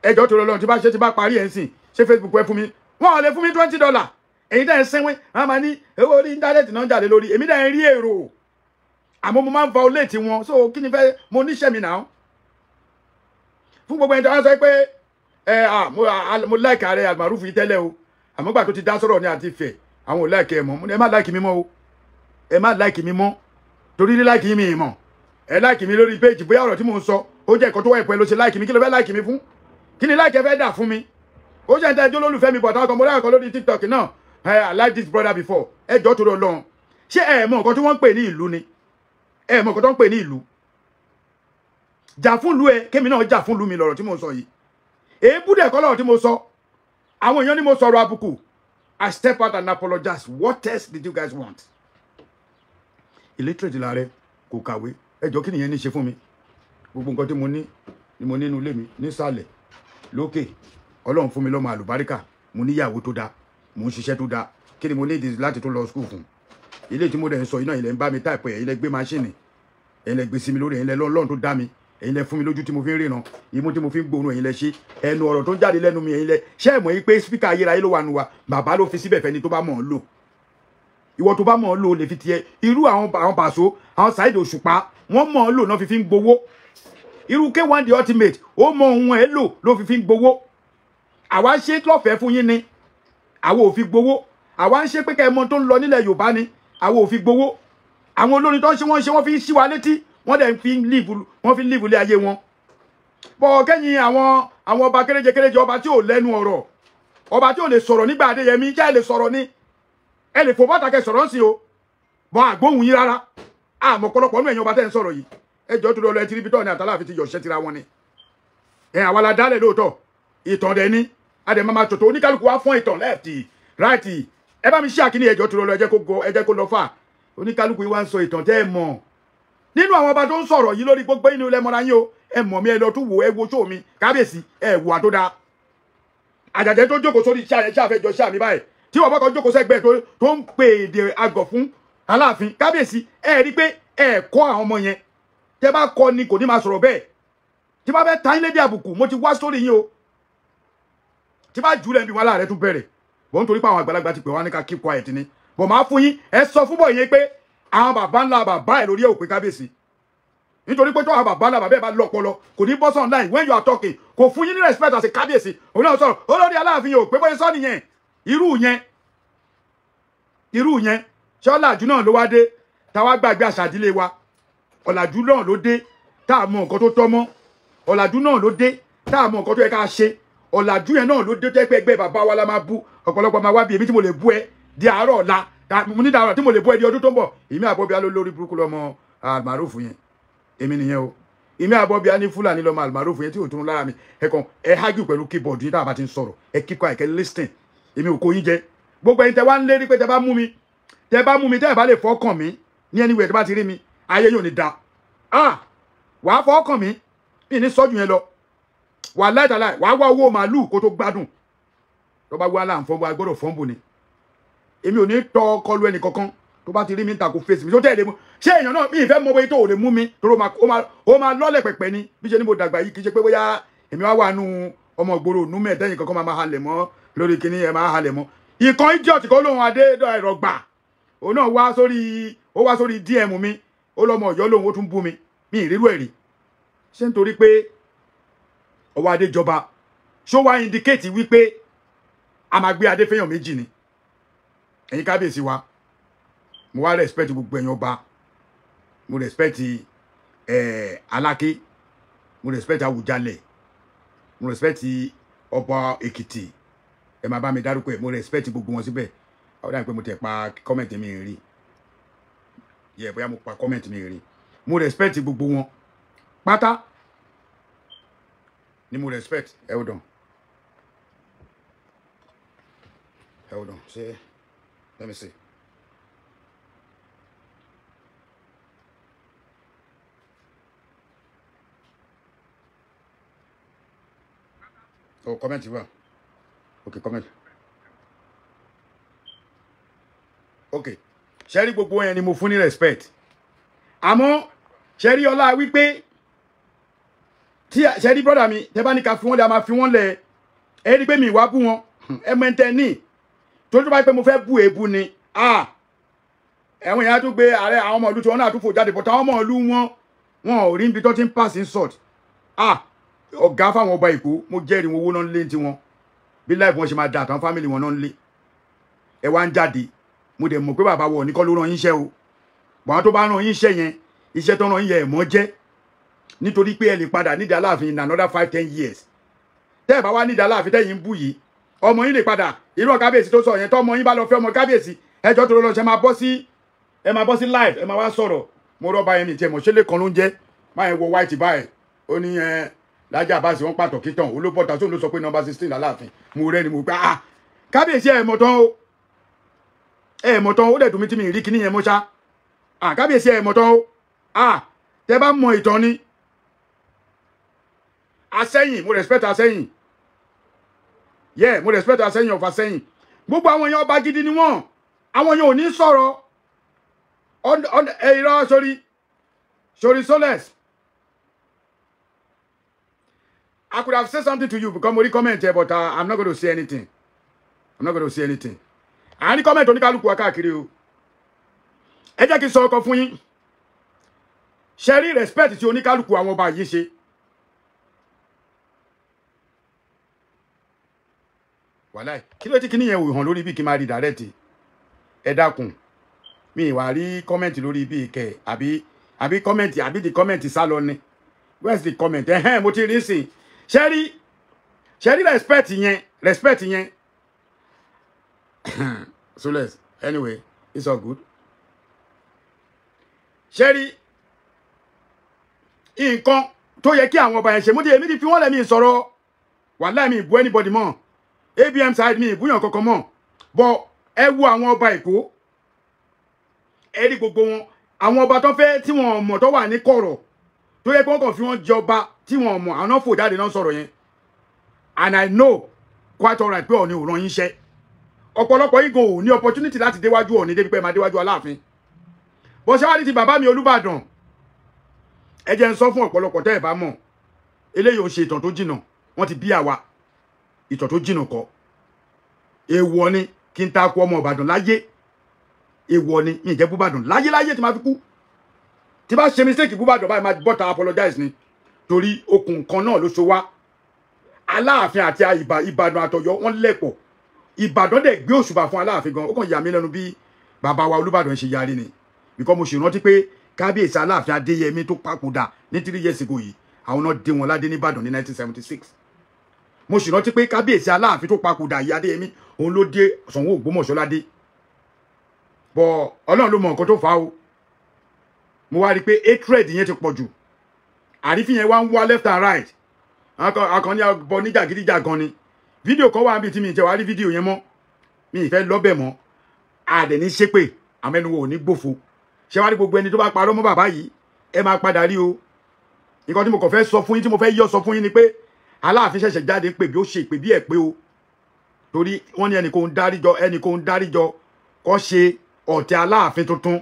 Ẹjọ́ tó lọ lọ́run tí bá ṣe tí bá parí ẹ̀ ń sìn, ṣé Facebook ẹ fún mi? Wọ́n ò lè fún mi $20. Èyí dẹ́ ń sínwín, wọ́n máa ní owó orí íńtánẹ́ẹ̀tì náà ń jáde lórí. Èmi dẹ́ ń rí èrò. Àmọ́ mo máa ń violate wọn. So kí ni fẹ́, mo níṣẹ́ mi náà. Fún gbogbo ẹni tó wá sọ pé mo like ààrẹ Almaroof yìí tẹ́lẹ̀ o. Àmọ́ gbà tó ti dá sọ̀rọ̀ ní àti Ifẹ̀, àwọn ò like ẹ mọ́. Ẹ má like mi mọ́ o. Ẹ má like mi mọ́. Torí ní like mi mọ̀. Ẹ like mi lórí page, bóyá ọ̀rọ̀ tí mò ń sọ, ó jẹ́ nǹkan tó wà ìpẹ́ ló ṣe like mi. Kí ló fẹ́ like mi fún? Kí ni like ẹ fẹ́ dà fún mi? Ó jẹ́ níta ẹjọ́ lólùfẹ́ mi, bọ̀tá ọkọ̀ mo láyọ̀ kan lórí TikTok náà. I like this brother before. Ẹ jọ̀ọ́ torí Ọlọ́run. Ṣé ẹ mọ̀ nǹkan tí wọ́n ń pè ní ìlú ni? Ẹ mọ̀ nǹkan tó ń pè ní ìlú? Jà fún ìlú ẹ, kémi náà jà fún ìlú mi lọ̀rọ̀ tí mo sọ yìí. Èébú dẹ̀ kọ́ lọ̀rọ̀ tí mo sọ. Àwọn èèyàn ní mo sọ̀rọ̀ àbùkù. I step out and apologize. What else did you guys want? Illiterate la rẹ, kò kàwé. Ẹ jọ̀ọ́ kí nìyẹn ní ṣe fún mi? Gbogbo nǹkan tí mo ní ni mo ní nínú ilé mi, nísàlẹ̀, lókè. Ọlọ́run fún mi lọ́mọ àlùbáríkà. Mo níyàwó tó dáa, mo ń ṣiṣẹ́ tó dáa. Kí ni mo ní ìdí láti tó lọ school fún? Ilé tí mo dẹ̀ ń sọ iná ilẹ̀ ń bá mi táìpẹ̀, ẹ̀yin lẹ gbé máṣíìnì, ẹ̀yin lẹ gbé sí mi lórí, ẹ̀yin lẹ lọ́run tó dá mi, ẹ̀yin lẹ fún mi lójú tí mo fi ń ríran, imú tí mo fi ń gbóòórùn, ẹ̀yin lẹ ṣe ẹnu ọ̀rọ̀ tó ń jáde lẹ́nu mi, ẹ̀yin lẹ ṣé ẹ mọ̀ yín pé spíkà ayérayé ló wà nù wa, bàbá ló fi síbẹ̀ fẹ́ni tó bá mọ̀ ọ́n lò. Ìwọ tó bá mọ̀ ọ́n lò lè fi tiẹ̀ irú àwọn Pàṣọ, àwọn Saheed Òṣùpá, wọ́n mọ̀ ọ́n lò náà fi ń gbowó. Irú K1 The Ultimate, ó mọ ohun ẹ̀ lò ló fi ń gbowó. Àwa ṣe lọ́fẹ̀ẹ́ fún yín ni, àwa ò fi gbowó. Àwa ń ṣe pé kẹ́ ẹ mọ̀ tó ń lọ nílẹ̀ Yorùbá ni, àwa ò fi gbowó. Àwọn olórin tó ń ṣe wọ́n ṣe wọ́n fi ń ṣí wa létí, wọ́n dẹ̀ fi ń live, wọ́n fi ń live ilé ayé wọn. Bọ̀ kẹ́yìn àwọn ọba kéréje kéréje, ọba tí ò lẹ́nu ọ̀rọ̀, ọba tí ò lè sọ̀rọ̀ nígbà Adéyẹmí, jẹ́ ẹ lè sọ̀rọ̀ ni, ẹ lè fò bọ́ta kẹ sọ̀rọ̀ ń sìn o, bọ́ àgbóhùn yín rárá. Àmọ́ ọ̀pọ̀lọpọ̀ nínú ẹ̀yin ọba tẹ́ ń sọ̀rọ̀ yìí, ẹ jọ tó lọ ẹ ti rí bí tọ́ọ̀ni àtàláàfin ti yọ̀ṣẹ́ tira wọn ni. Ẹ àwa la dálẹ̀ lóòótọ́, ìtàn dẹ̀ ni, adẹ̀ máa tòtò oníkálukú wá fún ìtàn left right. Ẹ bá mi ṣí àkíní, ẹ jọ tó lọ, ẹ jẹ́ kó lọ fà. Oníkálukú yìí wá ń sọ ìtàn tẹ́ ẹ mọ̀. Nínú àwọn ọba tó ń sọ̀rọ̀ yìí lórí gbogbo inú ilẹ̀ mọ́ra yín o, ẹ mọ̀ mi, ẹ lọ tún wò, ẹ wo ṣó mi, kábíyèsí, ẹ wò àtó dáa. Àjàjẹ́ tó jókòó sórí iṣẹ́ àfẹjọ ṣáà mi báyìí, tí wọ́n bá kan jókòó sẹ́gbẹ̀ẹ́ tó ń pè èdè àgọ̀ fún Aláàfin, kábíyèsí, ẹ rí pé ẹ kọ́ àwọn ọmọ yẹn. Tẹ́ bá kọ́ ni kò ní máa sọ̀rọ̀ bẹ́ẹ̀. Tí bá fẹ́ ta yín lédè àbùkù, mo ti wá sórí yín o. Tí bá jù lẹ́bi wọn láàrẹ tún bẹ̀rẹ̀. Bọ́n nítorí pé àwọn àgbàlagbà ti pè wá ní ká keep quiet ni. Bọ̀ máa fún yín, ẹ sọ fún bọ̀ yẹn pé àwọn bàbá ńlá bàbá ẹ̀ lórí ẹ̀ ò pé kábíyèsí. Nítorí pé tó àwọn bàbá ńlá bàbá ẹ̀ bá lọ́pọlọ, kò ní bọ́ online when you are talking, kò fún yín ní respect as a kábíyèsí. Òun náà sọ̀rọ̀, olórí Aláàfin yóò pé bóyá sọ nìyẹn. Irú yẹn, irú yẹn, ṣé ọ̀làjú náà ló wá dé, táwa gbàgbé àṣà ìdílé wa. Ọ̀làjú náà ló dé, tá a mọ nǹkan tó tọ́ mọ́. Ọ̀làjú náà ló dé, tá a mọ nǹkan tó yẹ ká ṣe. Ọ̀làjú yẹn náà ló dé tẹ́ pé ẹgbẹ́ bàbá wa la máa bú. Ọ̀pọ̀lọpọ̀ máa wá bí èmi tí mo lè bú ẹ di àárọ̀ ọ̀la, mo ní dàárọ̀ tí mo lè bú ẹ di ọdún tó ń bọ̀. Èmi àbọ̀bíà ló lórí burúkú lọ́mọ àlmàrúfù yẹn, èmi nìyẹn o. Èmi àbọ̀bíà ní Fúlàní lọ́mọ àlmàrúfù yẹn tí ò tún lára mi. Ẹ kàn ẹ hágìw pẹ̀lú keyboard yín tá a bá ti ń sọ̀rọ̀, ẹ kíkọ́ àìkẹ́ listen. Èmi ò kó yín jẹ. Gbogbo ẹ̀yin tẹ wá ń lérí pé tẹ bá mú mi, tẹ bá mú mi, tẹ ẹ bá lè fọkàn mi ní anywhere tẹ bá ti rí mi, ayé yóò ní da. Ah, wàá fọkàn mi, mi ní sọ́jú yẹn lọ. Wà láìtàláì, wàá wá owó màálù kó tó gbádùn. Tó bá wá láǹfọ́n, wá gbọ́dọ̀ fọ́nbù ni. Èmi ò ní tọ́ kọlu ẹnì kankan. Tó bá ti rí mi ń takò fèsì mi, tó tẹ̀lé mu. Ṣé èèyàn náà mi ìfẹ́ mọ bóyá tó ò lè mú mi? Torí ó máa lọ́lẹ̀ pẹ̀pẹ̀ ni. Bí ṣe ni mo dàgbà yìí, kì í ṣe pé bóyá èmi wá wà nù ọmọ ìgboro ònú mẹ́ẹ̀ẹ́dẹ́yìn kankan máa halẹ̀ mọ́ lórí kíní ẹ̀ máa halẹ̀ mọ́. Ìkan idiot kan lóhun adé ẹ̀rọ gbà. Òun náà wá sórí, ó wá sórí DM mi. Ó lọ́mọ Ọ̀yọ́ lóhun, ó tún bú mi. Mi ìrírú ẹ̀ rí. Ṣé nítorí pé ọwọ́ adé jọba, ṣó wá indicate wípé a máa gbé adé fẹ́yàn méjì ni? Ẹ̀yin kábíyèsí wa, mo wá respect gbogbo ẹ̀yin ọba. Mo respect Aláké, mo respect Awùjalẹ̀, mo respect ọba Èkìtì. Ẹ máa bá mi dárúkọ ẹ̀, mo respect gbogbo wọn síbẹ̀. Ó dàbí pé mo tẹ̀ pa comment mi rí. Yẹ bóyá mo pa comment mi rí. Mo respect gbogbo wọn pátá ni mo respect. Hold on, hold on, ṣe let me see. Oh, comment wà. Okay, comment. Okay, ṣe rí gbogbo yẹn ni mo fún ní respect. Àmọ́ ṣe rí ọlá wípé tí ṣe rí brother mi, tẹ́ bá ní ká fi wọ́n lẹ̀, a máa fi wọ́n lẹ̀. Ẹ rí pé mi ìwà bú wọn, ẹ mọ ẹntẹ ní. Tó tó bá pé mo fẹ́ bú èébú ni, ah, ẹ̀wọ̀n yẹn á tún gbé ààrẹ àwọn ọmọ ìlú tí wọ́n náà tún fò jáde, but àwọn ọmọ ìlú wọn wọn ò rí ibi tó ti ń pass insult. Ah, ọ̀gá fáwọn ọba Èkó, mo jẹ́rìí wọn, owó náà ń lé tiwọn. Bí life wọn ṣe máa dà tán, family wọn náà ń lé. Ẹ wá ń jáde, mo dẹ̀ mọ̀ pé bàbá wọ̀ ní kọ́ ló rán yín iṣẹ́ o. Bàbá tó bá rán yín iṣẹ́ yẹn, iṣẹ́ tó rán yín yẹn ẹ̀ mọ́ jẹ́. Nítorí pé ẹ lè padà nídìí Aláàfin in another 5-10 years. Tẹ́ ẹ bá wá nídìí Aláàfin tẹ́yìn ń bú yìí, ọmọ yín lè padà. Irú kábíyèsí tó sọ yẹn, tọ́mọ yín bá lọ fẹ́ ọmọ kábíyèsí, ẹjọ́ tó lọ ṣe máa bọ́ sí, ẹ máa bọ́ sí live, ẹ máa wá sọ̀rọ̀. Mo rọ́ọ̀bá yẹn mi tiẹ̀ mọ̀, ṣé lè kan ló ń jẹ́? Máa yẹn wọ white báyìí. Ó ní ẹ Lájí Àbáàsì wọ́n pàtó kítàn, olóbọ̀tà sóun ló sọ pé nọ́mbà 16 l'Aláàfin. Mo rẹ́ ni mo gbà á. Kábíyèsí ẹ̀ mọ̀ tán o. Ẹ̀ mọ̀ tán o, ó dẹ̀ dùn mí tí mi rí kíní yẹn mọ́ ṣá. À kábíyèsí ẹ̀ mọ̀ tán o. À tẹ bá mọ ìtàn ni. Asẹ́yìn, mo respect Asẹ́yìn. Yeah, mo respect Asẹ́yìn of Asẹ́yìn. Gbogbo àwọn èèyàn ọba gidi ni wọ́n. Àwọn èèyàn ò ní sọ̀rọ̀. Irọ́ sórí. Sórí Soles. I could have said something to you because mo rí comment here, but I'm not going to say anything. I'm not going to say anything. À ń rí comment oníkálukú wa káàkiri o. Ẹ jẹ́ kí n sọ ọkọ fún yín. Ṣé rí respect tí oníkálukú àwọn ọba yìí ṣe? Wàláì, kí ló tí kíní yẹn ò hàn lórí bí kí n máa rí direct? Ẹ dákun. Mi ìwà rí comment lórí bí kẹ àbí comment àbí di comment sá lọ ni. Where's the comment? Mo ti rí sí. Ṣẹ́rí ṣẹ́rí respect yẹn, respect yẹn. So let's, anyway, it's all good. Ṣẹ́rí nǹkan tó yẹ kí àwọn ọba yẹn ṣe, mo ti èmi ti fi wọ́n lẹ̀ mi sọ̀rọ̀. Wàláhì mi ìbú anybody mọ́. ABM side mi ìbúyàn kankan mọ́. But ẹ wo àwọn ọba Èkó, ẹ rí gbogbo wọn, àwọn ọba tó fẹ́ tí wọn mọ̀ tó wà ní kọ̀rọ̀, tó yẹ kí wọ́n kàn fi wọ́n jọba tí wọn mọ̀, àwọn náà fò jáde náà sọ̀rọ̀ yẹn. And I know quite alright pé Ọọ̀ni ò rán yín iṣẹ́. Ọ̀pọ̀lọpọ̀ yín gan ò ní opportunity láti déwájú Ọọ̀ni débi pé máa déwájú Aláàfin. Bó ṣe wá ní ti bàbá mi Olúbàdàn, ẹ jẹ́ ń sọ fún ọ̀pọ̀lọpọ̀ tẹ́ ẹ̀ bá mọ̀, eléyìí ò ṣe ìtàn tó jìnà, wọ́n ti bí àwa, ìtàn tó jìnà kọ́. Èèwọ̀ ni kí n takò ọmọ Ìbàdàn láyé, èèwọ̀ ni mi jẹ́ búbàdàn láyé láyé tí máa fi kú. Tí bá ṣe mistake búbàdàn báyìí máa bọ́ta apologize ni, torí okùn kan náà ló so wá. Aláàfin àti Ìbàdàn àtọ̀yọ́ wọ́n lẹ̀pọ̀. Ìbàdàn dẹ̀ gbé òṣùbà fún Aláàfin gan. Ó kàn yà mí lẹ́nu bí bàbá wa Olúbàdàn ṣe yarí ni, because mo sì rántí pé kábíyèsí Aláàfin Adéyẹmí tó papòdà ní 3 years ago yìí, àwọn náà dé wọn ládé nìbàdàn ní 1976. Mo sì rántí pé kábíyèsí Aláàfin tó papòdà yìí Adéyẹmí, òun ló dé Ṣàngó Ògbómọ̀ṣọ́ ládé. Bọ̀ Ọlọ́run ló mọ nǹkan tó fà á o. Mo wá rí i pé hatred yẹn ti pọ̀ jù, àrífín yẹn wá ń wá left and right. Akànní abọ ní jàgídíjàgan ni. Fídíò kan wà níbi tí mi jẹ́ wá rí fídíò yẹn mọ́, mi ì fẹ́ lọ́bẹ̀ mọ́. Àdẹ̀ ní ṣépè, àmẹ́nu wo ò ní gbòfo. Ṣé wá rí gbogbo ẹni tó bá parọ́ mọ́ bàbá yìí, ẹ máa padà rí o. Nǹkan tí mo kàn fẹ́ sọ fún yín, tí mo fẹ́ yọ sọ fún yín ni pé Aláàfin ṣẹ̀ṣẹ̀ jáde pé bí ó ṣe ìpè bí ẹ̀ pé o, torí wọ́n ní ẹnì kò ń dáríjọ, ẹnì kò ń dáríjọ kọ́ ṣe ọ̀tẹ̀ Aláàfin tuntun.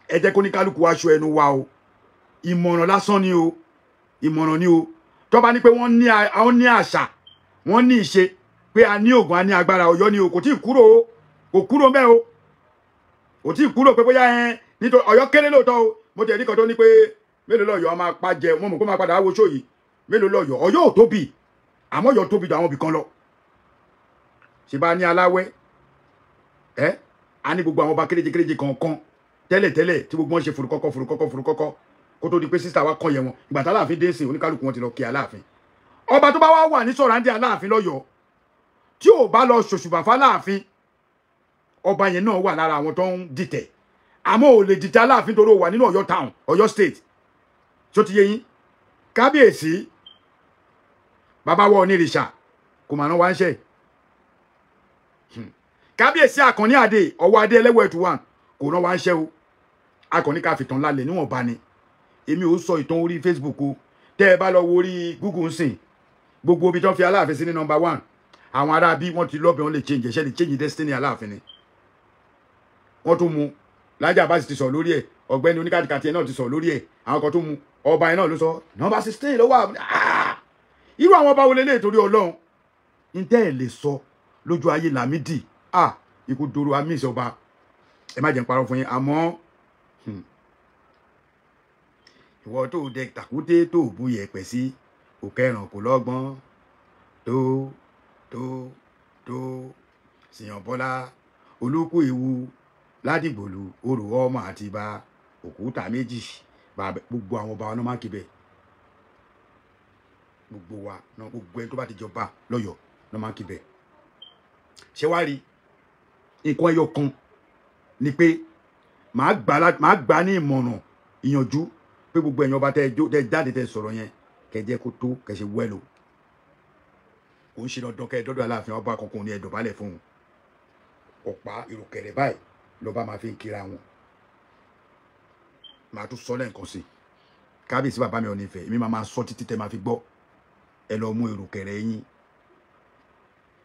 Ẹ jẹ́ kó ní kálukú aṣọ ẹnu wa o. Ìmọ̀ràn lásán ni o, ìmọ̀ràn ni o. Tó bá ní pé wọ́n ní àṣà, wọ́n ní ìṣe, pé a ní ògùn, a ní agbára, Ọ̀yọ́ ni o, kò tí ì kúrò o, kò kúrò mẹ́ o, kò tí ì kúrò pé bóyá ẹ nítorí Ọ̀yọ́ kéré lóòótọ́ o. Mo tẹ̀ ní kan tó ní pé mélòó lọ́yọ́ máa pa jẹ, mo mọ̀ kó máa padà wo ṣó yìí. Mélòó lọ́yọ́? Ọ̀yọ́ ò tóbi, àmọ́ Ọ̀yọ́ tóbi ju àwọn ibì kan lọ. Ṣe bá ní Aláwẹ́, ẹ a ní gbogbo àwọn ọba kéréje kéréje kọ̀ọ̀kan tẹ́lẹ̀tẹ́lẹ̀ tí gbogbo wọn ṣe fùrùkọ́kọ́ fùrùkọ́kọ́ fùrùkọ́kọ́ kó tó di pé sísá wa kàn yẹ wọn. Ìgbà tá Aláàfin dé sí, oníkálukú wọn ti lọ kí Aláàfin. Ọba tó bá wá wà ní sọ̀ràndí Aláàfin lọ́yọ̀ọ́ tí ò bá lọ ṣòṣùbà fáláàfin, ọba yẹn náà wà lára àwọn tó ń dìtẹ̀. Àmọ́ ò lè dìtẹ̀ Aláàfin torí ó wà nínú Ọ̀yọ́ town, Ọ̀yọ́ state. Tó ti yé yín? Kábíyèsí bàbá wa Onírìṣà kò mà rán wa ń ṣe. Kábíyèsí Àkànní Adé ọwọ́ adé ẹlẹ́wọ̀ ẹ̀tù wà kò rán wa ń ṣe o. Akànní ká fìtàn lálẹ́ níwọ̀nba ni. Èmi ò sọ ìtàn orí Facebook o. Tẹ́ ẹ bá lọ wo orí Google ń sìn, gbogbo ibi tó ń fi Aláàfin sí ní number 1, àwọn ará bí wọ́n ti lọ́bẹ̀, wọ́n lè change ẹ̀ṣẹ́ lè change destiny Aláàfin ni. Wọ́n tún mú Lájà bá sì ti sọ lórí ẹ̀, ọ̀gbẹ́ni oníkàtìkàtì ẹ̀ náà ti sọ lórí ẹ̀, àwọn kan tó mú ọba ẹ̀ náà ló sọ nọ́mbà 16 ló wà. Irú àwọn ọba wo lélẹ̀ torí Ọlọ́run? N tẹ́ ẹ̀ lè sọ lójú ayé Lámídì, ikú doro amis ọba, ẹ má jẹ́ n parọ́ fún yín. Àmọ́ ìwọ tó dẹ tàkúté tó bu yẹ̀pẹ̀ sí òkè ẹ̀ràn kò lọ́gbọ́n tó tó tó Ṣìyàn Bọ́lá olúkú ewu ládìgbòlù orò ọmọ àti ibà òkúta méjì. Gbogbo àwọn ọba wa náà máa ń kíbẹ̀, gbogbo wa náà, gbogbo ẹni tó bá ti jọba lọ́yọ̀ọ́ náà máa ń kíbẹ̀. Ṣé wá rí nǹkan ẹyọ kan ni pé màá gbà ní ìmọ̀ràn ìyànjú pé gbogbo ẹ̀yin ọba tẹ́ jáde tẹ́ sọ̀rọ̀ yẹn, kẹ́ jẹ́ kó tó kẹ́ ṣe wẹ́lò. Kò ń ṣe dandan kẹ́ dọ́dọ̀ Aláàfin, ọba kankan ní ẹ dọ̀bálẹ̀ fún un. Ọ̀pá ìrùkẹ̀rẹ̀ báyìí lọ́ba máa fi ń kíra wọn. Màá tún sọ lẹ́ǹkan sí i, kábíyèsí bàbá mi ò ní fẹ́, èmi máa sọ títí tẹ́ máa fi gbọ́. Ẹ lọ mú ìrùkẹ̀rẹ̀ yín,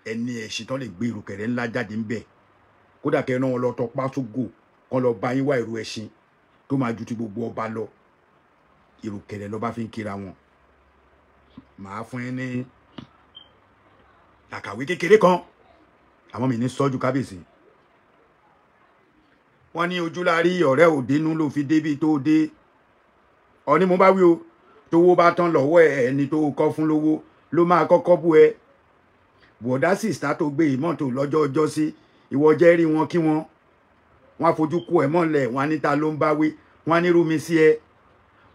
ẹni ẹ̀sìn tán lè gbé ìrùkẹ̀rẹ̀ ńlá jáde ń bẹ̀. Kódà kẹ́ ẹ náà wọn lọ tọpá sógò kan lọ bá yín wá ìrù ẹṣin tó máa ju ti gbogbo ọba lọ. Ìrùkẹ̀rẹ̀ lọ́ba fi ń kíra wọn. Màá fún yín ní àkàwé kékeré kan, àwọn mi ní sọ́jú kábíyèsí. Wọ́n ní ojúlárí ọ̀rẹ́ òdínú ló fi débi tó dé. Ọ̀ní mo bá wí o, tówó bá tán lọ́wọ́ ẹ, ẹni tó kọ́ fún lówó ló máa kọ́kọ́ bú ẹ. Bọ̀dá sìstá tó gbé ìmọ́tò lọ́jọ́ ọjọ́ sí, ìwọ jẹ́ rí wọn kí wọ́n á fojú kó ẹ mọ́lẹ̀, wọ́n á níta ló ń bá wí, wọ́n á ní rú mi sí ẹ.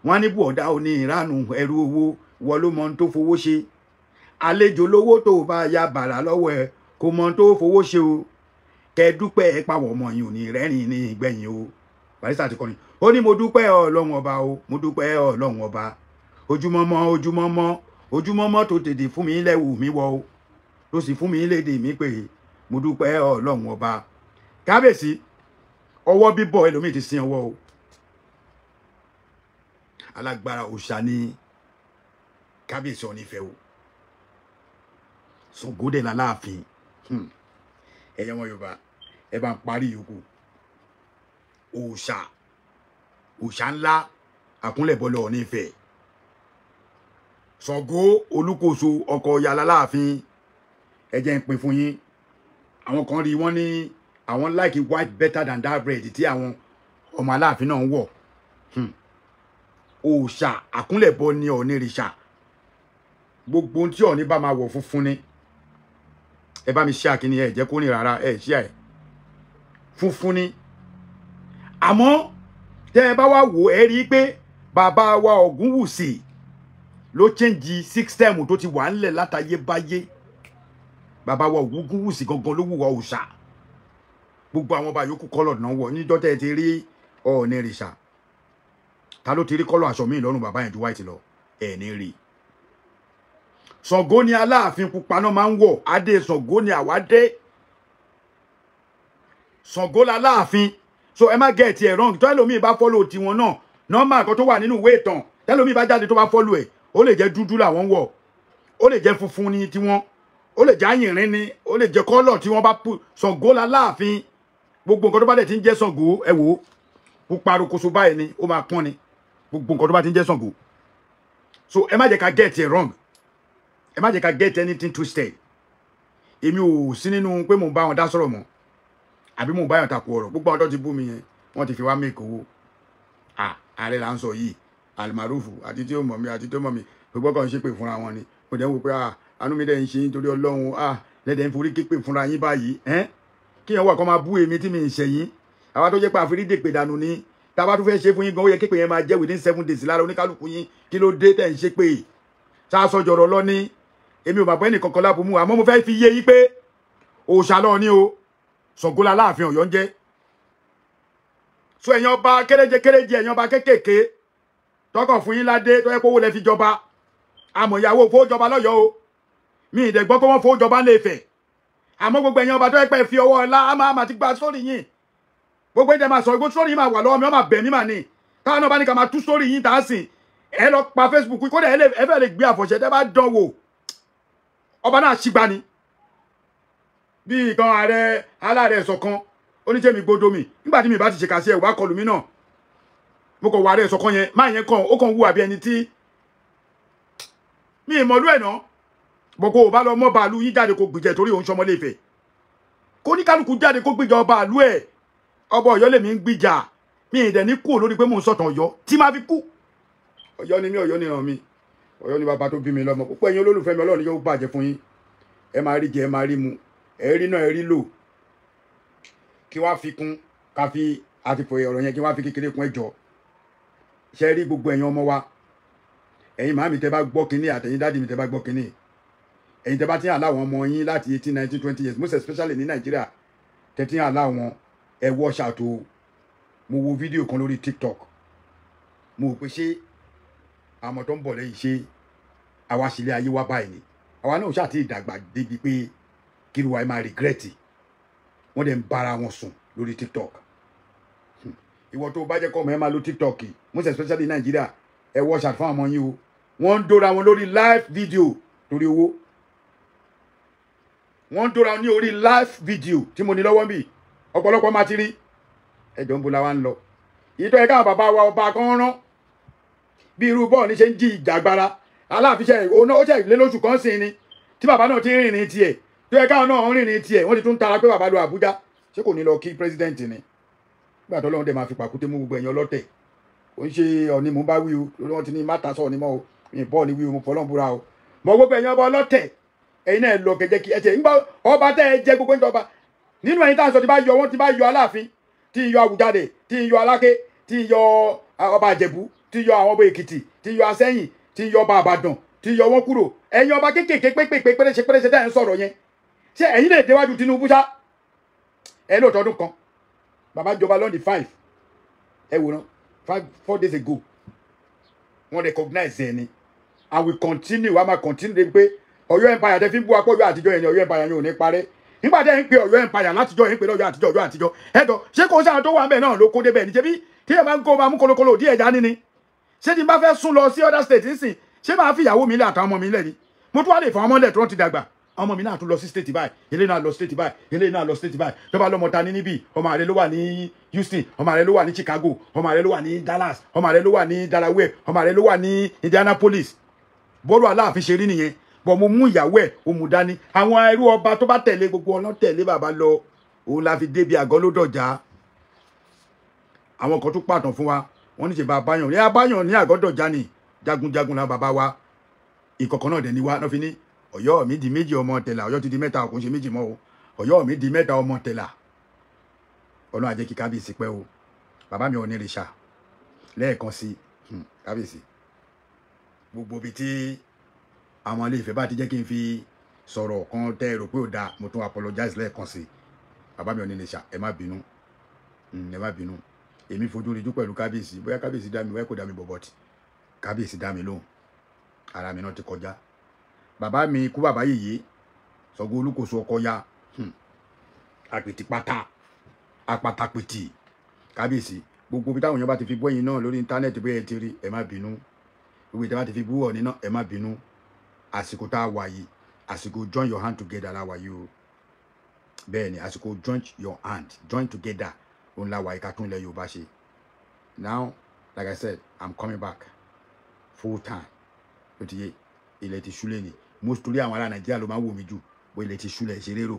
Wọ́n ní bùọ̀dá òní ìranù ẹrú owó wọ́n ló mọ ohun tó fowó ṣe. Àlejò lówó tó bá ya bàrà lọ́wọ́ ẹ kò mọ ohun tó fowó ṣe o. Kẹ dúpẹ́ ẹ pàwọ̀ ọmọ yìí ò ní rẹ́rìn ní ìgbẹ̀yìn o. Barrister ti kọrin. Ó ní mo dúpẹ́ Ọlọ́run ọba o, mo dúpẹ́ Ọlọ́run ọba. Ojúmọ́mọ́ ojúmọ́mọ́ ojúmọ́mọ́ tó tètè fún mi lẹ́wù mi wọ̀ o, tó sì fún mi lédè mi pé mo dúpẹ́ Ọlọ́run ọba. Kábíyèsí, ọwọ́ bíbọ̀ ẹlòmíì ti sin ọwọ́ o. Alágbára òòṣà ni kábíyèsí Ọọ̀ni Ifẹ̀ o. Ṣàngó dẹ̀ láláàfin. Ẹ̀yin ọmọ Yorùbá, ẹ bá ń parí yòókù. Òòṣà òòṣà ńlá àkúnlẹ̀bọlẹ̀ Ọọ̀ni Ifẹ̀. Ṣàngó Olúkòso ọkọ̀ Ọya láláàfin. Ẹ jẹ́ ń pín fún yín. Àwọn kan rí wọ́n ní àwọn like white better than that red tí àwọn ọmọ aláàfin náà ń wọ̀. Òòṣà àkúnlẹ̀bọ ni Ọ̀ọ̀nìrìṣà. Gbogbo ohun tí Ọọ̀ni bá máa wọ̀ funfun ni. Ẹ bá mi ṣe àkíní, ẹ jẹ́ kó rìn rárá, ẹ ṣí ẹ. Funfun ni. Àmọ́ tẹ́ ẹ bá wá wò ẹ rí i pé bàbá wa Ògúnwùsì ló change system tó ti wà ńlẹ̀ látayébáyé. Bàbá wa Ògúnwùsì gangan ló wùwà òòṣà. Gbogbo àwọn ọba yòókù kọ́lọ̀ náà wọ̀ níjọ́ tẹ́ ẹ ti rí Ọ̀ọ̀nìrìṣà. Ta ló ti rí kọ́lọ̀ aṣọ míì lọ́rùn bàbá yẹn ju white lọ? Ẹ̀ ní rí. Ṣàngó ni aláàfin pupa náà máa ń wọ̀. Adé Ṣàngó ni àwa dé. Ṣàngó láláàfin. So ẹ má get ẹ̀ wrong. Tẹ́lòmíì bá follow tiwọn náà, normal kan tó wà nínú ìwé ìtàn. Tẹ́lòmíì bá jáde tó bá follow ẹ̀, ó lè jẹ́ dúdú làwọn wọ̀. Ó lè jẹ́ funfun ni tiwọn. Ó lè jẹ́ àyìnrín ni. Ó lè jẹ́ kọ́lọ̀ tí wọ́n bá pu. Ṣàngó láláàfin. Gbogbo nǹkan tó bá dẹ̀ ti ń jẹ́ Ṣàngó, ẹ wò ó. Pupa rokoṣo báyìí ni, ó máa pọ́n ni. Gbogbo nǹkan tó bá ti ń jẹ́ Ṣàngó. So ẹ má jẹ́ ká get it wrong. Ẹ má jẹ́ ká get anything twisted. Èmi ò sí nínú pé mò ń bá wọn dá sọ̀rọ̀ mọ́ àbí mò ń bá wọn takò ọ̀rọ̀. Gbogbo àwọn tó ti bú mi yẹn, wọ́n ti fi wá make owó. Ààrẹ là ń sọ yìí, Almarufu àti tí ó mọ̀ mi àti tí ó mọ̀ mi, gbogbo kan ṣépè fúnra wọn ni. Mo dẹ̀ ń wò pé àánú mi dẹ̀ ń ṣe nítorí Ọlọ́run, lẹ́dẹ̀ ń forí képè fúnra yín báyìí. Kí yẹn wà kó máa bú èmi tí mi ń ṣẹ̀yìn. Àwa tó jẹ́ pé àforídè pè dànù ni. Tá a bá tún fẹ́ ṣe fún yín gan, ó yẹ képè yẹn máa jẹ́ within 7 days lára oníkálukú yín. Kí ló dé tẹ̀ ń ṣépè? Ṣá sọjọ̀rọ̀ lọ ní. Èmi ò mà pẹ́ nìkankan láàbò mú, àmọ́ mo fẹ́ fi yé yín pé òòṣà lọ ní o. Ṣàngó láláàfin Ọ̀yọ́ ń jẹ́. So ẹ̀yin ọba kéréje kéréje, ẹ̀yin ọba kéékèèké tọkàn fún yín ládé tó yẹ kó owó lẹ fi jọba. Àmọ́ ìyàwó fowó jọba lọ́yọ̀ọ́ o. Mi ì dẹ̀ gbọ́ pé wọ́n fowó jọba lè fẹ̀. Àmọ́ gbogbo ẹ̀yin ọba tó yẹ pé fi ọwọ́ ọlá á máa ti gba sórí yín. Gbogbo ẹ̀jẹ̀ máa sọ igbó sórí yín máa wà lọ́wọ́ mi, wọ́n máa bẹ̀ mí mà ní. Táwọn náà bá ní ká máa tú sórí yín tá a sìn. Ẹ lọ pa Facebook kódà ẹ fẹ́ lè gbé àfọ̀ṣẹ tẹ́ bá dán wò. Ọba náà ṣìgbà ni. Bí ìkan ààrẹ aláàrẹ ẹ̀sọ̀ kan oníṣẹ́ mi gbódò mi nígbà tí mi bá ti ṣèkà sí ẹ̀ wá kọlù mí náà. Mo kàn wà ààrẹ ẹ̀sọ̀ kan yẹn máa yẹn kàn ó kàn wú àbí ẹni tí mi ìmọ̀lú ẹ̀ náà. Bọ̀ kó o bá lọ mọ́ bàálù yín jáde kó gbìjẹ torí òun ṣọmọ Ilé-Ifẹ̀. Kó ní kálukú jáde kó gbìjà ọba àlú ẹ̀. Ọba Ọ̀yọ́ lèmi ń gbìjà. Mi ì dẹ̀ ní kú lórí pé mò ń sọ̀tàn Ọ̀yọ́ tí máa fi kú. Ọ̀yọ́ ni mí, Ọ̀yọ́ ni ràn mí. Ọ̀yọ́ ni bàbá tó bí mi lọ́mọ. Púpọ̀ ẹ̀yin olólùfẹ́ mi, Ọlọ́run yóò bàjẹ́ fún yín. Ẹ máa rí jẹ, ẹ máa rí mu. Ẹ rí náà, ẹ rí lò. Kí wá fi kún, ká fi àti fòye ọ̀rọ̀ yẹn, kí wá fi kékeré kún ẹjọ́. Ṣé rí gbogbo ẹ̀yin ọmọ wa? Ẹ̀yin màámi tẹ́ bá gbọ́ kínní àtẹ̀yin dádì mi tẹ́ bá gbọ́ kínní. Ẹ̀yin tẹ́ bá ti ń allow àwọn ọmọ yín láti 18, 19, 20 years, most especially ní Nàìjíríà, tẹ́ ti ń allow wọn, ẹ watch out o. Mo wo fídíò kan lórí TikTok. Mo rò pé ṣé àmọ́ tó ń bọ̀ lẹ́yìn ṣé àwa sílé ayé wa báyìí ni. Àwa náà ṣáà ti dàgbà débi pé kí ló wà máa regret. Wọ́n dẹ̀ ń bára wọn sùn lórí TikTok. Ìwọ tó bá jẹ́ kọ́ ọmọ ẹ máa lo TikTok, most especially ní Nàìjíríà, ẹ watch out fún àwọn ọmọ yín o. Wọ́n ń dóra wọn lórí live video torí owó. Wọ́n ń dóra wọn ní orí live video tí mo ní lọ́wọ́ ń bì. Ọ̀pọ̀lọpọ̀ máa ti rí. Ẹjọ́ ń bo la wa ń lọ. Ìtọ́ ẹ káwọn bàbá wa ọba kan rán. Bí irú bọ́ọ̀ ní ṣe ń jí ìjàgbara. Aláàfin ṣe òun ó ṣe lé lóṣù kan sí ni. Tí bàbá náà ti ń rìnrìn tiẹ̀. Tó yẹ káwọn náà ń rìnrìn tiẹ̀. Wọ́n ti tún tara pé bàbá lọ Àbújá. Ṣé kò ní lọ kí president ni? Nígbà tó lọ́run dẹ̀ máa fi pàkúté mú gbogbo ẹ̀yin ọlọ́tẹ̀. Kò ń ṣe Ọ̀ọ̀ni mò ń bá wí o. Lórí wọn ti ní má ta sọ Ọ̀ọ̀ni mọ́ o. Mi bọ́ ni wí o, mo fọlọ́n búra o. Mọ gbogbo ẹ̀yin ọba ọlọ́tẹ̀. Ẹ̀yin náà lọ kẹjẹ kí ẹ ṣe. Ńgbà ọba tẹ́ ẹ jẹ gbogbo ìjọba. Nínú ẹ̀yin tá à ń sọ ti bá yọ wọ́n ti bá yọ Aláàfin, tí ń yọ Àwùjalè, tí ń yọ Aláké, tí ń yọ ọba Ìjẹ̀bú. Ti yọ àwọn ọba Èkìtì, ti yọ Asẹ́yìn, ti yọ ọba Àbàdàn, ti yọ wọn kúrò. Ẹ̀yin ọba kéékèèké pépèpé péréṣe péréṣe tẹ́ ẹ̀ ń sọ̀rọ̀ yẹn, ṣé ẹ̀yin lè déwájú Tinubu ṣá? Ẹ lóòótọ́ ọdún kan bàbá jọba lọ́ndì 5, ẹ wòran, 5, 4 days ago, wọ́n recognize ẹ ni. And we continue, wa máa continue de pé Ọ̀yọ́ empire tẹ́ fi ń bú apọ̀ Ọ̀yọ́ àtijọ́ yẹn ni. Ọ̀yọ́ empire yẹn ò ní parẹ́. Nígbà tẹ́ ń pe Ọ̀yọ́ empire látijọ́ yẹn, ń pe lọ́yọ́ àtijọ́, Ọ̀yọ́ àtijọ́ ẹ̀dọ̀, ṣé kò sáà tó wà ń bẹ̀ náà ló kó débẹ̀ ní? Ṣebí tí ẹ máa ń kó máa mú kolokolo díẹ̀ dání ni. Ṣé tí n bá fẹ́ sún lọ sí other state nísìn, ṣé máa fi ìyàwó mi lẹ̀ àtàwọn ọmọ mi lẹ̀ ni? Mo tún wá lè fọ ọmọ lẹ̀ tí wọ́n ti dàgbà. Ọmọ mi náà tún lọ sí state báyìí, eléyìí náà lọ state báyìí, eléyìí náà lọ state báyìí. Tó bá lọ́mọ ta ní níbí, ọmọ rẹ ló wà ní Houston, ọmọ rẹ ló wà ní Chicago, ọmọ rẹ ló wà ní Dallas, ọmọ rẹ ló wà ní Delaware, ọmọ rẹ ló wà ní Indianapolis. Bọ́rọ̀ Aláàfin ṣe rí nìyẹn. Bọ̀ mo mú ìyàwó ẹ̀, ó mú dání. Àwọn ẹrú ọba tó bá tẹ̀lé, gbogbo ọ̀nà tẹ̀lé bàbá lọ, òun la fi débi àgọ́ ló dọ̀já. Àwọn kan tó pàtàn fún wa, wọ́n ní ṣe bá abáyàn ní abáyàn ní àgọ́ dọ̀já ni. Jagunjagun la bàbá wa, ìkọ̀kọ̀ náà dẹ̀ ni wa náà fi ní Ọ̀yọ́ mi di méjì ọmọ tẹ̀là. Ọ̀yọ́ ti di mẹ́ta, kò ń ṣe méjì mọ́ o. Ọ̀yọ́ mi di mẹ́ta ọmọ tẹ̀là. Ọlọ́run á jẹ́ kí kábíyèsí pẹ́ o. Bàbá mi ò ní rìṣà lẹ́ẹ̀kan sí. Kábíyèsí, gbogbo ibi tí àwọn ilé Ifẹ̀ bá ti jẹ́ kí n fi sọ̀rọ̀ kan tẹ́ ẹ rò pé ò dáa, mo tún apologize lẹ́ẹ̀kan sí. Bàbá mi ò ní rìṣà, ẹ má bínú, ẹ má bínú. Èmi fojú rinjú pẹ̀lú kábíyèsí. Bóyá kábíyèsí dá mi, bóyá kò dá mi bọ̀bọ̀tì, kábíyèsí dá mi lóhùn. Ara mi náà ti kọjá. Bàbá mi kú, bàbá yèyé Ṣàngó Olúkòso ọkọ ya àpètì pátá apatapètì. Kábíyèsí, gbogbo ibi táwọn èèyàn bá ti fi bú ẹ̀yin náà lórí íńtánẹ́ẹ̀tì, bóyá ẹ ti rí, ẹ má bínú. Gbogbo ibi tí wọ́n bá ti fi bú Ọọ̀ni náà, ẹ má bínú. Àsìkò tá a wà yìí, àsìkò join your hand together la wà yìí o. Bẹ́ẹ̀ ni, àsìkò join your hand, join together òun la wà yìí, ká tún ilẹ̀ Yorùbá ṣe. Now, like I said, I'm coming back full time. Ó ti yé, ilẹ̀ ti ṣúlẹ̀ ni mo torí àwọn ará Nàìjíríà ló máa ń wò mí jù. Bó ilẹ̀ ti ṣúlẹ̀ ṣeré rò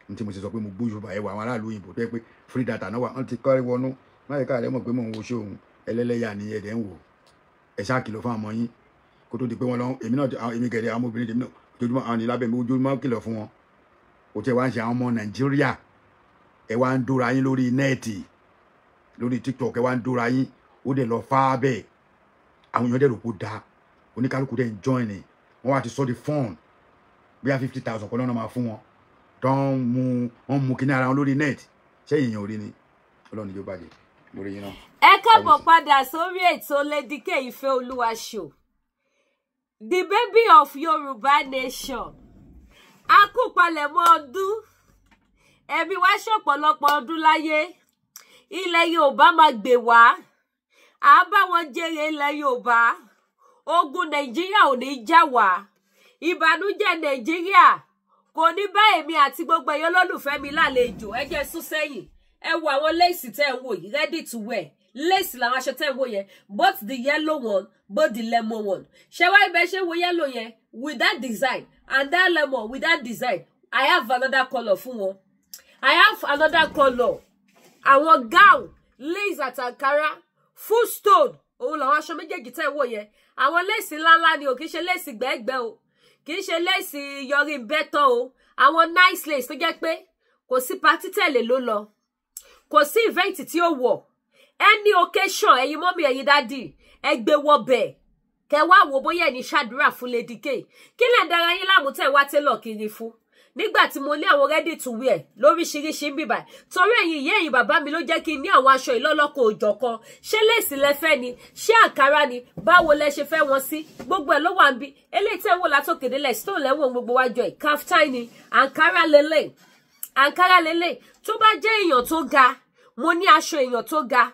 ní tí mo ṣe sọ pé mo gbójú bá ẹwà àwọn aráàlú òyìnbó tó yẹ pé free data náà wà, wọ́n ti kọ́ wọnú máyì ká rẹ mọ̀ pé mò ń wo ṣé òun ẹlẹ́lẹ́yà ni ẹ̀dẹ̀ ń wò. Ẹ ṣáà kìlọ̀ fún àwọn yín kó tó di pé wọ́n lọ. Èmi náà, èmi gẹ̀dẹ̀, àwọn obìnrin tèmi náà, ojoojúmọ́ àwọn ní lábẹ́ mi, ojoojúmọ́ kìlọ̀ fún wọn. Kò tí ẹ wá ń ṣe àwọn ọmọ Nàìjíríà, ẹ wá ń dóra yín lórí net, lórí TikTok, ẹ wá ń dóra yín. Ó dẹ̀ lọ fá bẹ́ẹ̀, àwọn èèyàn dẹ̀ rò kó dáa, oníkálukú dẹ̀ ń join ni. Wọ́n wá ti sọ di fún bóyá 50,000 kan lọ́nà máa fún wọn tó ń mu, wọ́n mú kíní ara wọn lórí net. Ṣé èèyàn ò rí ni? Ọlọ́run yóò bàjẹ́ lórí yín náà. Ẹ káàbọ̀ padà sórí ètò Lady K Ìfẹ́ Olúwa show, the baby of Yorùbá nation. A kú palẹ̀mọ́ ọdún, ẹ̀mí wá ṣọ̀pọ̀lọpọ̀ ọdún láyé. Ilẹ̀ Yorùbá máa gbè wá, à á bá wọn jèrè ilẹ̀ Yorùbá. Ogun Nàìjíríà ò ní já wá, ìbànújẹ́ Nàìjíríà kò ní bá èmi àti gbogbo ẹ̀yọ́ olólùfẹ́ mi lálejò. Ẹ jẹ́ sún sẹ́yìn, ẹ wo àwọn lace tẹ́ ẹ ń wò yìí. Ready to wear lace làwọn aṣọ tẹ́ ẹ ń wò yẹn, both the yellow one, both the lemon one. Ṣé wáyé bẹ́ẹ̀ ṣe wo yellow yẹn with that design and that lemon with that design? I have another colour fún wọn, I have another colour. Àwọn gown lace àti ankara full stone, òun làwọn aṣọ méjèèjì tẹ́ ẹ wò yẹn. Àwọn lace ńláńlá ni o, kì í ṣe lace gbẹ́gbẹ́ o, kì í ṣe lace yọrí bẹ́tọ̀ o. Àwọn nice lace tó jẹ́ pé kò sí party tẹ̀lé ló lọ, kò sí event tí ó wọ̀, any occasion. Ẹ̀yin mummy, ẹ̀yin daddy, ẹ gbé wọ bẹ̀, kẹ wá wò bóyá ẹni ṣàdúrà fún Lady K. Kí lẹ̀ ń dára yín láàmú tẹ̀ wá tailor kiri fún nígbà tí mo ní àwọn ready to wear lóríṣiríṣi ń bìbà? Torí ẹ̀yin ìyá, ẹ̀yin bàbá mi ló jẹ́ kí n ní àwọn aṣọ ìlọ́lọ́kọ̀ òjọ̀kan. Ṣé lace lẹ fẹ́ ni? Ṣé àǹkárá ni? Báwo lẹ ṣe fẹ́ wọn sí? Gbogbo ẹ̀ ló wà ń bí. Eléyìí tẹ́ ń wò látòkè délẹ̀, stone lẹ́wọ̀n gbogbo wájú ẹ̀, kaftan ni, àǹkárá lélẹ̀, àǹkárá lélẹ̀. Tó bá jẹ́ èèyàn tó ga, mo ní aṣọ èèyàn tó ga.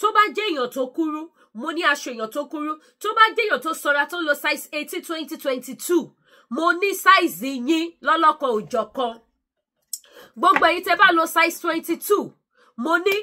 Tó bá jẹ́ èèyàn tó kúrú, mo ní aṣọ èèyàn tó kúrú. Tó bá jẹ́ èèyàn tó sanra, tó ń lo size 18, 20, 22, mo ní size yín lọ́lọ́kan òjọ̀kan. Gbogbo ẹ̀yin tẹ́ bá lo size 22, mo ní.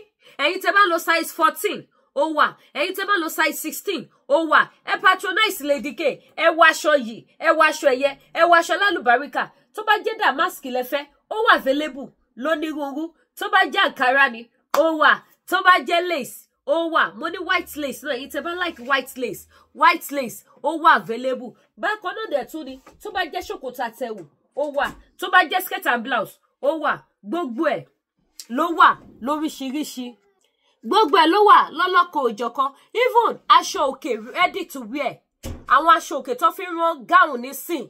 Ẹ̀yin tẹ́ bá lo size 14, ó wà. Ẹ̀yin tẹ́ bá lo size 16, ó wà. Ẹ patronize Lady K. Ẹ wọ aṣọ yìí, ẹ wọ aṣọ ẹ̀yẹ, ẹ wọ aṣọ lálùbáríkà. Tó bá jẹ́ damask lẹ́fẹ́, ó wà available lónírúurú. Tó bá jẹ́ àǹkárá ni, ó wà. Tó bá jẹ́ lace, ó wà. Mo ní white lace náà. Ẹ̀yin tẹ́ bá like white lace, white lace ó wà available. Bákan náà dẹ̀ tún ni, tó bá jẹ́ ṣòkòtò àtẹ̀wù, ó wà. Tó bá jẹ́ skirt and blouse, ó wà. Gbogbo ẹ̀ ló wà lóríṣiríṣi. Gbogbo ẹ̀ ló wà lọ́lọ́kọ̀ òjọ̀kan. Even aṣọ òkè ready to wear, àwọn aṣọ òkè tó fi ń rán gown nísìn,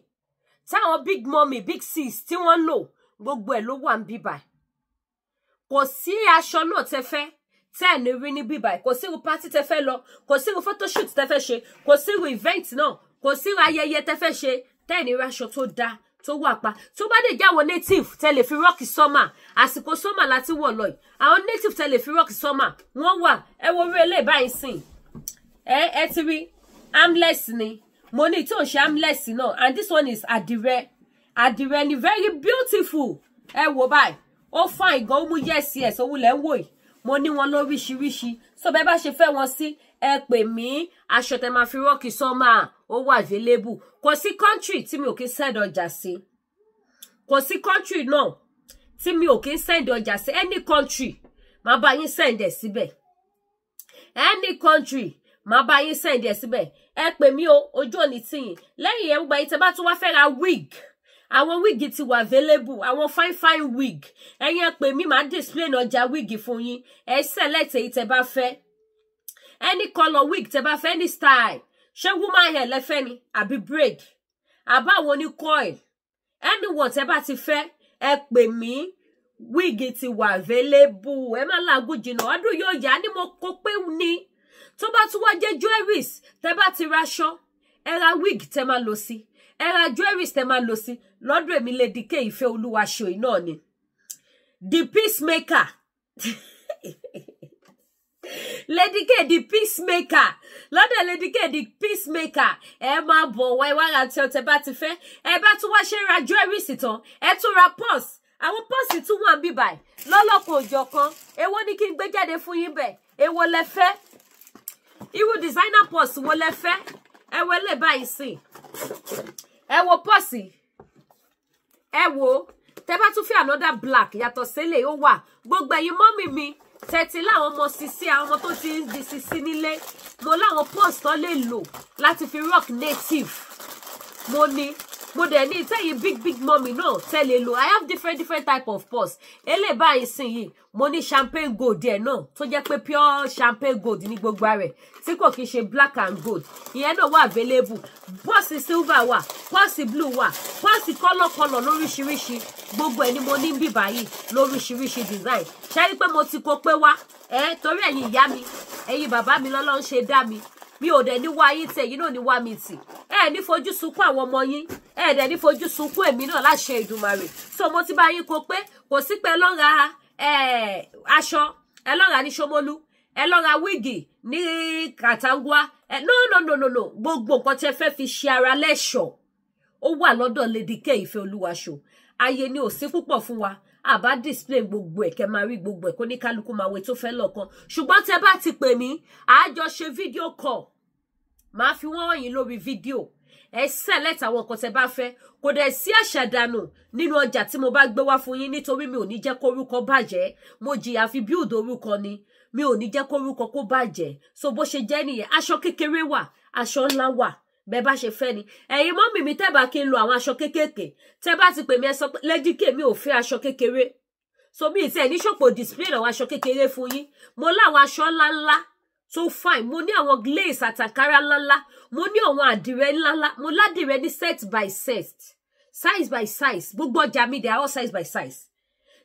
táwọn big mummy, big sis tí wọ́n ń lò, gbogbo ẹ̀ ló wà ń bíbà. Kò sí aṣọ náà tẹ́ fẹ́ tẹ́ ẹ̀ ní rí ní bíbà. Kò sí irú party tẹ́ fẹ́ lọ, kò sí irú photoshoot tẹ́ fẹ́ ṣe, kò sí irú event náà, kò sí irú ayẹyẹ tẹ́ fẹ́ ṣe tẹ́ ẹ̀ ní rí aṣọ tó dáa, tó wà pa. Tó bá dé jẹ́ àwọn native tẹ́ lè fi rock summer, àsìkò summer láti wọ̀ lọ yìí, àwọn native tẹ́ lè fi rock summer, wọ́n wà. Ẹ wo orí eléyìí báyìí sìn. Ẹ ti rí, armless ni. Mo ní tí ò ń ṣe armless náà, and this one is àdìrẹ. Àdìrẹ ni, very beautiful. Ẹ wò báyìí, ó fine gan, ó mú. Yes, òun lẹ̀ ń wò yìí. Mo ní wọn lóríṣiríṣi, so bẹ́ẹ̀ bá ṣe fẹ́ wọn sí, ẹ pè mí. Aṣọ tẹ máa fi rock summer, ó wà available. Kò sí country tí mi ò kí send ọjà sí. Kò sí country náà tí mi ò kí send ọjà sí. Any country, máa bá yín send ẹ̀ síbẹ̀. Any country, máa bá yín send ẹ̀ síbẹ̀. Ẹ pè mí o, ojú òní tìyìn. Lẹ́yìn ẹ̀ ń gba yín, tẹ́ bá tún wá fẹ́ ra wig, àwọn wig ti wà available, àwọn fine fine wig. Ẹ̀yin ẹ pè mí, màá display ọjà wig fún yín. Ẹ select èyí tẹ́ bá fẹ́, any colour wig tẹ́ bá fẹ́, any style. Ṣé human hair lẹ́fẹ́ ni, àbí braid, àbáwọn ní coil? Anyone tẹ́ bá ti fẹ́, ẹ pè mí. Wig ti wà available. Ẹ má làágùn jìnnà, ọdún yóò yá ni mo kó pé ní. Tó bá tún wá jẹ́ jewelries, tẹ́ bá ti raṣọ, ẹ ra wig tẹ́ máa lò sí, ẹ ra jewelries tẹ́ máa lò sí lọ́dọ̀ èmi Lady K Ìfẹ́ Olúwaṣọ náà ni, the peacemaker. Lady K the peacemaker, lọ́dọ̀ Lady K the peacemaker. Ẹ máa bọ̀ wá, ẹ wá ra tí ọtẹ bá ti fẹ́. Ẹ bá tún wá ṣe ra jewelries tán, ẹ tún ra purse. Àwọn purse tún wà bí báyìí lọ́lọ́kan òjọ̀kan. Èwo ni kí n gbé jáde fún yín bẹ́ẹ̀? Èwo lẹ fẹ́? Irú designer purse wo lẹ fẹ́? Ẹ wo lè báyìí sìn. Ẹ wo purse, ẹ wo. Tẹ bá tún fẹ́ another black yàtọ̀ sílẹ̀, ó wà. Gbogbo ẹ̀yin mummy mi tẹ̀tí láwọn ọmọ sisi, àwọn ọmọ tó ti ń di sisi nílé, mo láwọn purse tó lè lò láti fi rock native. Mo ní, mo dẹ̀ ní ìtẹ̀yìn big big mummy náà tẹ́lẹ̀ lò. I have different different type of purse. Eléyìí báyìí sìn yìí, mo ní champagne gold ẹ̀ náà, tó jẹ́ pé pure champagne gold ní gbogbo rẹ̀, tí kò kí ṣe black and gold. Ìyẹn náà wà available. Purse silver wà, purse blue wà, purse colour lóríṣiríṣi. Gbogbo ẹ̀ ni mo ní bí báyìí lóríṣiríṣi design. Ṣe rí pé mo ti kó pé wá ẹ torí ẹ̀yin ìyá mi, ẹ̀yin bàbá mi lọ́lọ́ ń ṣe dá mi. Mi ò dẹ̀ ní wá yín tì, ẹ̀yin náà ní wá mi tì. Ẹ ní fojú sunkún àwọn ọmọ yín, ẹ dẹ̀ ní fojú sunkún èmi náà láṣẹ Ìdùmarè. So mo ti bá yín kó pé kò sí pé lọ́ra aṣọ, ẹ lọ́ra ní Ṣómólú, ẹ lọ́ra wig ní Kàtàngúà. No, no, no, no, no. Gbogbo nǹkan tí ẹ fẹ́ fi ṣe ara lẹ́ṣọ̀ọ́, ó wà lọ́dọ̀ Lady K Ìfẹ́ Olúwaṣọ. Ayé ni ò sí púpọ̀ fún wa, àbá display gbogbo ẹ̀, kẹ́ máa rí gbogbo ẹ̀, kó ní kálukú máa wo tó fẹ́ lọ́kàn. Ṣùgbọ́n tẹ́ bá ti pè mí, àájọ ṣe video call, màá fi wọ́n yín lórí fídíò. Ẹ select àwọn nǹkan tẹ́ bá fẹ́. Kò dẹ̀ sí àṣàdànù nínú ọjà tí mo bá gbé wá fún yín, nítorí mi ò ní jẹ́ kórúkọ bàjẹ́. Mo jìyà fi build orúkọ ni, mi ò ní jẹ́ kórúkọ kó bàjẹ́. So bó ṣe jẹ́ nìyẹn. Aṣọ kékeré wà, aṣọ ńlá wà, bẹ́ẹ̀ bá ṣe fẹ́ ni. Ẹ̀yin mummy mi tẹ́ bá kí n lo àwọn aṣọ kéékèèké, tẹ́ bá ti pè mí, ẹ sọ pé, "Lady K, mi ò fẹ́ aṣọ kékeré." So mi ì tẹ́ ní ṣòpò display àwọn aṣọ kékeré fún yín. Mo láwọn aṣọ ńláńlá tó fine, mo ní àwọn lace àtàkárá ńláńlá, mo ní àwọn àdìrẹ ńláńlá, mo ládìrẹ ní set by set, size by size. Gbogbo ọjà mi, they are all size by size,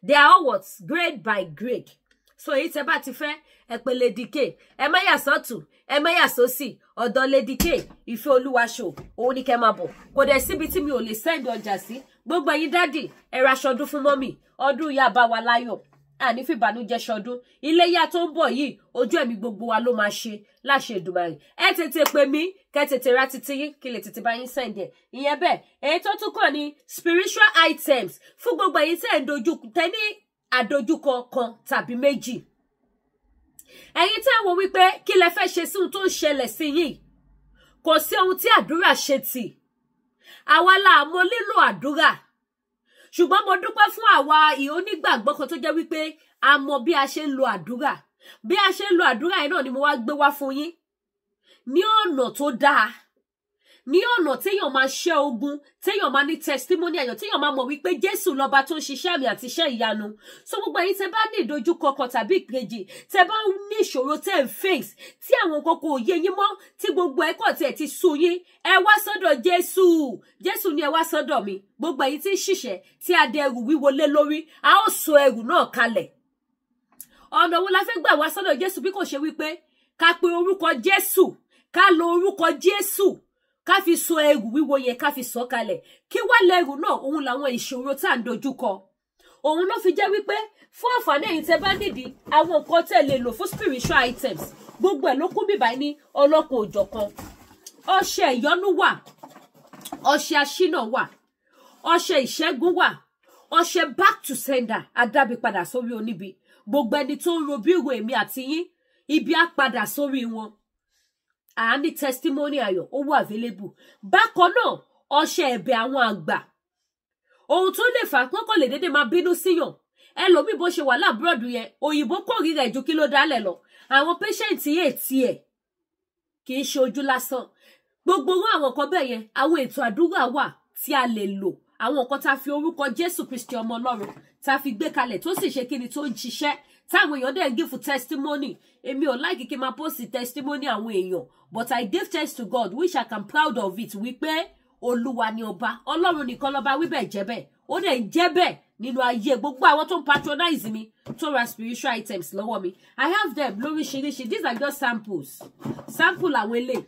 they are all what? Grade by grade. So èyí tẹ́ bá ti fẹ́, ẹ pè Lady K. Ẹ má yà sọ́tún, ẹ má yà sósì. Ọ̀dọ̀ Lady K Ìfẹ́ Olúwaṣọ òun ní kẹ́ máa bọ̀. Kò dẹ̀ síbi tí mi ò lè send ọjà sí. Gbogbo ẹ̀yin daddy, ẹ ra aṣọ ọdún fún mummy. Ọdún yà bá wa láyọ̀, àní fìbànújẹ́ ṣọdún. Iléyá tó ń bọ̀ yìí, ojú ẹ̀mí gbogbo wa ló máa ṣe láṣẹ Èdùmàrè. Ẹ tètè pè mí, kẹ́ tètè ra títí yín, kí lè tètè bá yín send ẹ̀. Ìyẹn bẹ́ẹ̀. Èyí tó tún kàn ní spiritual items fún gbogbo ẹ̀yin tẹ́ ń dojú tẹ́ ní àdojúkọ kan tàbí méjì. Ẹ̀yin tẹ́ ń wo wípé kí lẹ fẹ́ ṣe sí ohun tó ń ṣẹlẹ̀ sí yìí, kò sí ohun tí àdúrà ṣe tì. Àwa la mọ̀ lílò àdúrà, ṣùgbọ́n mo dúpẹ́ fún àwa ìonígbàgbọ́ kan tó jẹ́ wípé a mọ bí a ṣe ń lo àdúrà. Bí a ṣe ń lo àdúrà yìí náà ni mo wá gbé wá fún yín ní ọ̀nà tó dáa. Ní ọ̀nà téèyàn máa ṣẹ́ ogun, téèyàn máa ní testimony ayọ̀, téèyàn máa mọ̀ wípé Jésù lọ́ba tó ń ṣiṣẹ́ àmì àti iṣẹ́ ìyanu. So gbogbo ẹ̀yin tẹ́ bá ní ìdojúkọ kan tàbí ìkejì, tẹ́ bá ní ìṣòro tẹ́ ń face, tí àwọn nǹkan kò yé yín mọ́, tí gbogbo ẹ̀kọ́ tiẹ̀ ti sú yín, ẹ wá sọ́dọ̀ Jésù. Jésù ní ẹ wá sọ́dọ̀ mi. Gbogbo ẹ̀yin tí ń ṣiṣẹ́ tí a dẹ ẹrù wíwo lé lórí, a ó sọ ẹrù náà kalẹ̀. Ọ̀nà wo la fẹ́ gbà wá sọ́dọ̀ Jésù bí kò ṣe wípé ká pe orúkọ Jésù, ká lo orúkọ Jésù, ká fi sọ ẹrù wíwo yẹn, ká fi sọ kalẹ̀. Kí wá lẹrù náà? Òun làwọn ìṣòro tá à ń dojúkọ. Òun ló fi jẹ́ wípé fún àǹfààní ẹ̀yin tẹ́ bá nídìí àwọn nǹkan tẹ́ lè lò fún spiritual items, gbogbo ẹ̀ ló kún bíbá ní ọlọ́kùn òjọ̀kan. Ọṣẹ ìyọ́nú wà, ọṣẹ aṣínà wà, ọṣẹ ìṣẹ́gun wà, ọṣẹ back to sender, adábi padà sórí oníbi. Gbogbo ẹni tó ń ro bí ìrò èmi àti yín, ibi á padà sórí wọn. À ní testimony ayọ̀, ó wà available. Bákan náà, ọṣẹ ẹ̀bẹ̀ àwọn àgbà. Ohun tó lè fà kọ́kọ́ lè dédé máa bínú síyàn. Ẹlòmíì bó ṣe wà l'abroad yẹn, òyìnbó kórìíra ẹ̀ ju kí ló dálẹ̀ lọ. Àwọn patient yìí tiẹ̀ kì í ṣe ojú lásán. Gbogbo owó àwọn nǹkan bẹ́ẹ̀ yẹn, àwọn ètò àdúrà wà tí a lè lò. Àwọn nǹkan tá a fi orúkọ Jésù Kristi ọmọ Ọlọ́run tá a fi gbé kalẹ̀ tó sì ṣe kíni tó ń ṣiṣẹ́, táwọn èèyàn dẹ̀ ń give testimony. Èmi ò like kí n máa post testimony àwọn èèyàn, but I give thanks to God, which I can proud of it, wípé Olúwa ni ọba. Ọlọ́run nìkan lọ́ba, wíbẹ̀ jẹ́ bẹ́ẹ̀, ó dẹ̀ ń jẹ́ bẹ́ẹ̀ nínú ayé gbogbo àwọn tó ń patronize mi, tó ra spiritual items lọ́wọ́ mi. I have them lóríṣiríṣi. These are just samples, sample àwọn eléyìí.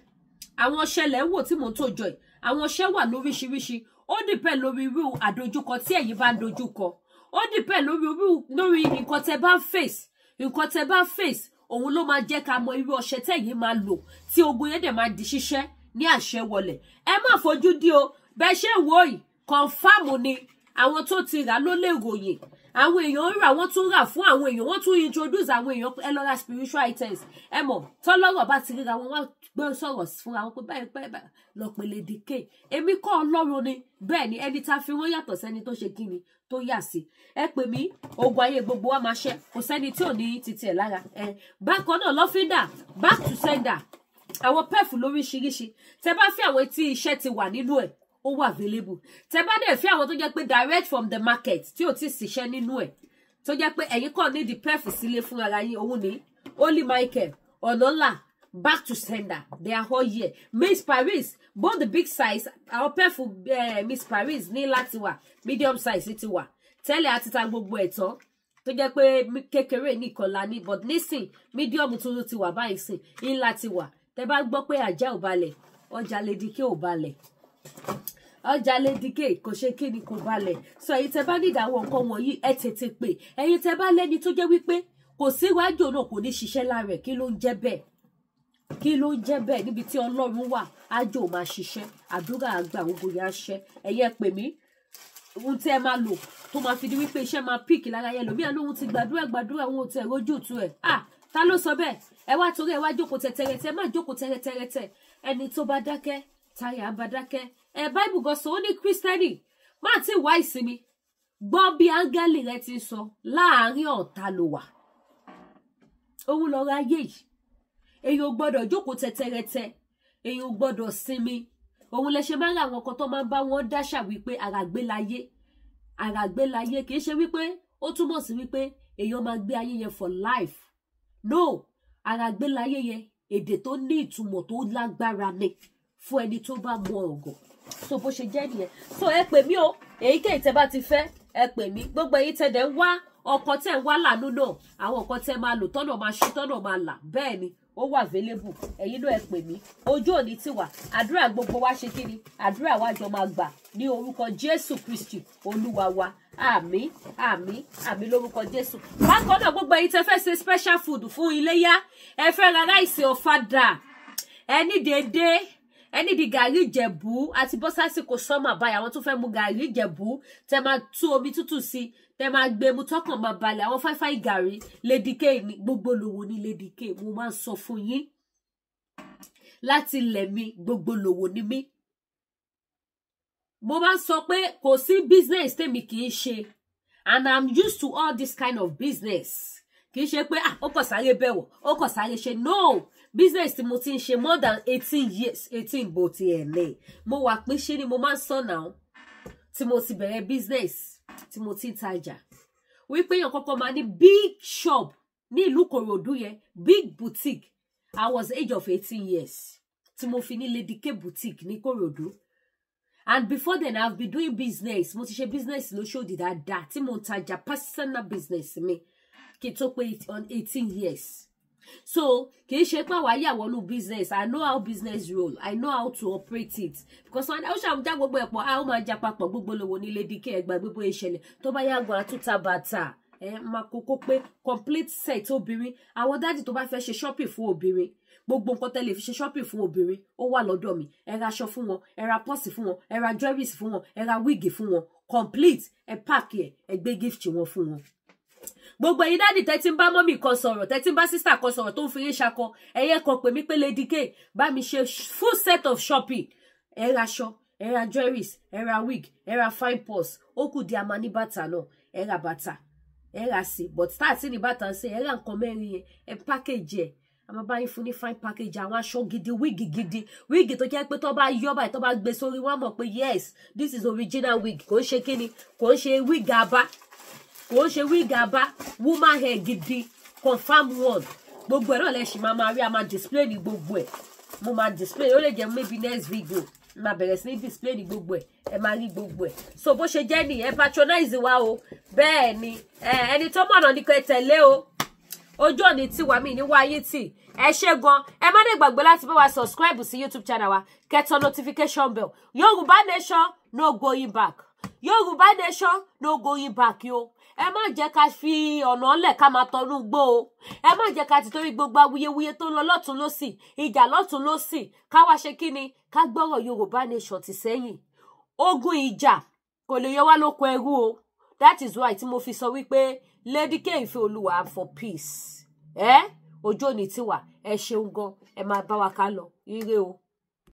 Àwọn ọṣẹ lẹ̀ ń wò tí mò ń tó jọ ẹ̀. Àwọn ọṣẹ wà lóríṣiríṣi. Ó depend lórí irú àdojúkọ tí ẹ̀yin bá ń dojúkọ. Ó depend lórí nǹkan tẹ́ bá ń face. Nǹkan tẹ́ bá ń face, òun ló máa jẹ́ ká mọ irú ọṣẹ tẹ́yin máa lò tí ogun yẹn dẹ̀ máa di ṣíṣẹ́ ní àṣẹ wọlẹ̀. Ẹ má fojú dí o. Bẹ́ẹ̀ ṣe ń wò yìí, confirm ni. Àwọn tó ti rà ló lè ròyìn. Àwọn èèyàn ń rà, wọ́n tún rà fún àwọn èèyàn, wọ́n tún introduce àwọn èèyàn, ẹ lọ ra spiritual items. Ẹ mọ̀ tọ́lọ́rọ̀ bá ti ríra wọn, wá gbọ́ sọ̀rọ̀ fúnra wọn pé báyìí báyìí báyìí lọ pè Lady K. Èmi kọ́, Ọlọ́run ni. Bẹ́ẹ̀ ni, ẹni tá a fi wọ́n yàtọ̀ sẹ́ni tó ṣe kíni tó yà sí. Ẹ pè mí, ogun ayé gbogbo wa máa ṣẹ́. Kò sẹ́ni tí ò ní titi ẹ̀ lára ẹ. Bákan náà, lọ́fíńdà back to sender, àwọn perfume lóríṣiríṣi. Tẹ bá fẹ́ àwọn tí iṣẹ́ ti wà nínú ẹ̀, ó wà available. Tẹ bá dẹ̀ fẹ́ àwọn tó jẹ́ pé direct from the market, tí ò tí ì ṣiṣẹ́ nínú ẹ̀, tó jẹ́ pé ẹ̀yin kàn ní di perfume sílé fún ara yín, òun ní Holy Michael, ọ̀nà ńlá, back to sender, they are all here. Miss Paris, both the big size, àwọn perfume Miss Paris ní láti wà, medium size ti wà tẹ́lẹ̀, àti ta gbogbo ẹ̀ tán, tó jẹ́ pé kékeré nìkan la ní, but nísìn medium tuntun ti wà báyìí sìn, ńlá ti wà. Tẹ́ bá gbọ́ pé ajá ò balẹ̀, ọjà Lady K ò balẹ̀. Ọjà Lady K kò ṣe kí ni, kò balẹ̀. So ẹ̀yin tẹ́ bá nídìí àwọn nǹkan wọ̀nyí, ẹ tètè pè. Ẹ̀yin tẹ́ bá lẹ́ni tó jẹ́ wípé kò sí iwájú náà, kò ní ṣiṣẹ́ lára ẹ̀, kí ló ń jẹ́ bẹ́ẹ̀? Kí ló ń jẹ́ bẹ́ẹ̀? Níbi tí Ọlọ́run wà, ájò máa ṣiṣẹ́, àdúrà àgbà, ogun yẹn á ṣẹ́. Ẹ̀yin ẹ pè mí. Ohun tí ẹ máa lò tó máa fi di wípé iṣẹ́ máa pick lára yẹn lòmíà lóhun ti gbàdúrà gbàdúrà, òun ò tẹ̀ rójú tu ẹ̀. Ah, ta ló sọ bẹ́ẹ̀? Ẹ wá torí ẹ wá jókòó tẹ̀tẹ̀rẹ̀tẹ̀. Má jókòó tẹ̀tẹ̀rẹ̀tẹ̀. Ẹni tó bá dákẹ́, táyà á bá dákẹ́. Ẹ Báìbù gan sọ, ó ní Kírísítẹ́nì má ti wá ìsinmi. Gbọ́ bí áńgẹ́lì rẹ ti sọ, láàárín ọ̀tá ló wà. Òun lọ́rọ̀ ayé yìí. Èyàn ò gbọ́dọ̀ jókòó tẹ̀tẹ̀rẹ̀tẹ̀, èyàn ò gbọ́dọ̀ sinmi. Òun lẹ ṣe máa ń ra àwọn kan tó máa ń bá wọn dáṣà wípé àràgbélayé, àràgbélayé. Kì í ṣe wípé ó túmọ̀ sí wípé èèyàn máa gbé ayé yẹn for life. No, àràgbélayé yẹn, èdè tó ní ìtumọ̀ tó lágbára ni fún ẹni tó bá mọ ọ̀gọ̀. So bó ṣe jẹ́ nìyẹn. So ẹ pè mí o. Èyíkéyìí tẹ́ bá ti fẹ́, ẹ pè mí. Gbogbo èyí tẹ́ dẹ̀ ń wá ọkọ, tẹ́ ń wá lànú náà, àwọn nǹkan tẹ́ máa lò tọ́nà máa ṣí, tọ́nà máa là, bẹ́ẹ̀ ni, ó wà available. Ẹ̀yin náà ẹ pè mí. Ojú òní ti wà. Àdúrà gbogbo wa ṣe kí ni, àdúrà wa jọ máa gbà ní orúkọ Jésù Kristi Olúwa wa. Àmín, àmín, àmín lórúkọ Jésù. Bákan náà, gbogbo ẹ̀yin tẹ́ fẹ́ ṣe special food fún iléyá, ẹ fẹ́ ra rice ọ̀fadà, ẹ ní déédéé, ẹ ní di gàrí Ìjẹ̀bú, àti bọ́ sásìkò summer báyìí, àwọn tó fẹ́ mu gàrí Ìjẹ̀bú tẹ́ máa tú omi tútù sí, tẹ́ máa gbé mu, tọkàn máa balẹ̀, àwọn fáfáì gàrí Lady K ní gbogbo lòwò ní Lady K. Mo máa ń sọ fún yín láti ilẹ̀ mi, gbogbo lòwò ní mí. Mo máa ń sọ pé kò sí business tèmi kì í ṣe, and I'm used to all this kind of business. Kì í ṣe pé ah, ó kàn sáré bẹ̀wọ̀, ó kàn sáré ṣe. No. Business tí mo ti ń ṣe more than 18 years, 18 bó ti ẹ̀ lè mo wà pín ṣe ni mo máa ń sọ náà, tí mo ti bẹ̀rẹ̀ business, tí mo ti ń tajà, wípé èèyàn kọ́kọ́ máa ní big shop ní ìlú Kòròdú yẹn, big boutique. I was age of 18 years tí mo fi ní Lady K Boutique ní Kòròdú. And before then, I've been doing business. Mo ti ṣe business lóṣòdì dáadáa tí mo ń tajà, personal business mi, kí n tó pé on 18 years. So kì í ṣe pé àwa yà wọnú business. I know how business roll. I know how to operate it, because wọn ó ṣàmújá gbogbo ẹ̀ pọ̀, a ó máa já papọ̀. Gbogbo lówó ní Lady K, ẹgbàá gbogbo ìṣẹ̀lẹ̀ tó bá yàgò, àtúntà bàtà ẹ máa kókó pé complete set obìnrin. Àwọn daddy tó bá fẹ́ ṣe shopping fún obìnrin, gbogbo nǹkan tẹ́lẹ̀ fi ṣe shopping fún obìnrin, ó wà lọ́dọ̀ mi. Ẹ ra aṣọ fún wọn, ẹ ra purse fún wọn, ẹ ra jewelries fún wọn, ẹ ra wig fún wọn, complete. Ẹ pack ẹ, ẹ gbé gift wọn fún wọn. Gbogbo ẹ̀yin daddy tẹ́tí ń bá mummy kan sọ̀rọ̀, tẹ́tí ń bá sister kan sọ̀rọ̀, tó ń fi yín ṣakọ, ẹ̀yẹ kan pè mí pé, "Lady K, bá mi ṣe full set of shopping." Ẹ ra aṣọ, ẹ ra jewelries, ẹ ra wig, ẹ ra fine purse. Ó kù di àmà ní bàtà náà. Ẹ ra bàtà, ẹ ra sí, but start ní bàtà ń ṣe. Ẹ ra nǹkan mẹ́rin yẹn, ẹ package ẹ, a máa bá yín fún ní fine package, àwọn aṣọ gidi, wig gidi, wig tó jẹ́ pé tó bá yọ báyìí, tó bá gbé sórí, wọ́n mọ̀ pé yes, this is original wig. Kò ń ṣe kíni, kò ń ṣe wig abá, kò ń ṣe wig abá, woman hair gidi, confam one. Gbogbo ẹ̀ náà lẹ ṣì máa máa rí. A máa display ní gbogbo ẹ̀. Mo máa display, ó lè jẹ́ maybe next video, máa bẹ̀rẹ̀ sí ní display ní gbogbo ẹ̀, ẹ máa rí gbogbo ẹ̀. So bó ṣe jẹ́ nìyẹn. Patronize wa o. Bẹ́ẹ̀ ni, ẹni tó mọ̀nà ní kẹ́ tẹ̀lé o. Ojú òní tiwa mi ní wáyé tì. Ẹ ṣé gan. Ẹ má dé gbàgbé láti bá wa subscribe sí YouTube channel wa, kẹ́ tẹ notification bell. Yorùbá Nation, no going back. Yorùbá Nation, no going back yo. Ẹ má jẹ́ ká fi ọ̀nà ńlẹ̀ ká máa tọnú gbó o. Ẹ má jẹ́ ká ti torí gbogbo awuyewuye tó ń lọ lọ́tún lọ́sì, ìjà lọ́tún lọ́sì, ká wá ṣe kíni, ká gbọ́rọ̀ Yorùbá Nation ti sẹ́yìn. Ogun ìjà kò lè yọ wá lóko ẹrú o. That is why tí mo fi sọ wípé Lady K Ìfẹ́ Olúwa for peace. Ẹ ojú òní tiwa. Ẹ ṣeun gan. Ẹ máa bá wa ká lọ. Ire o.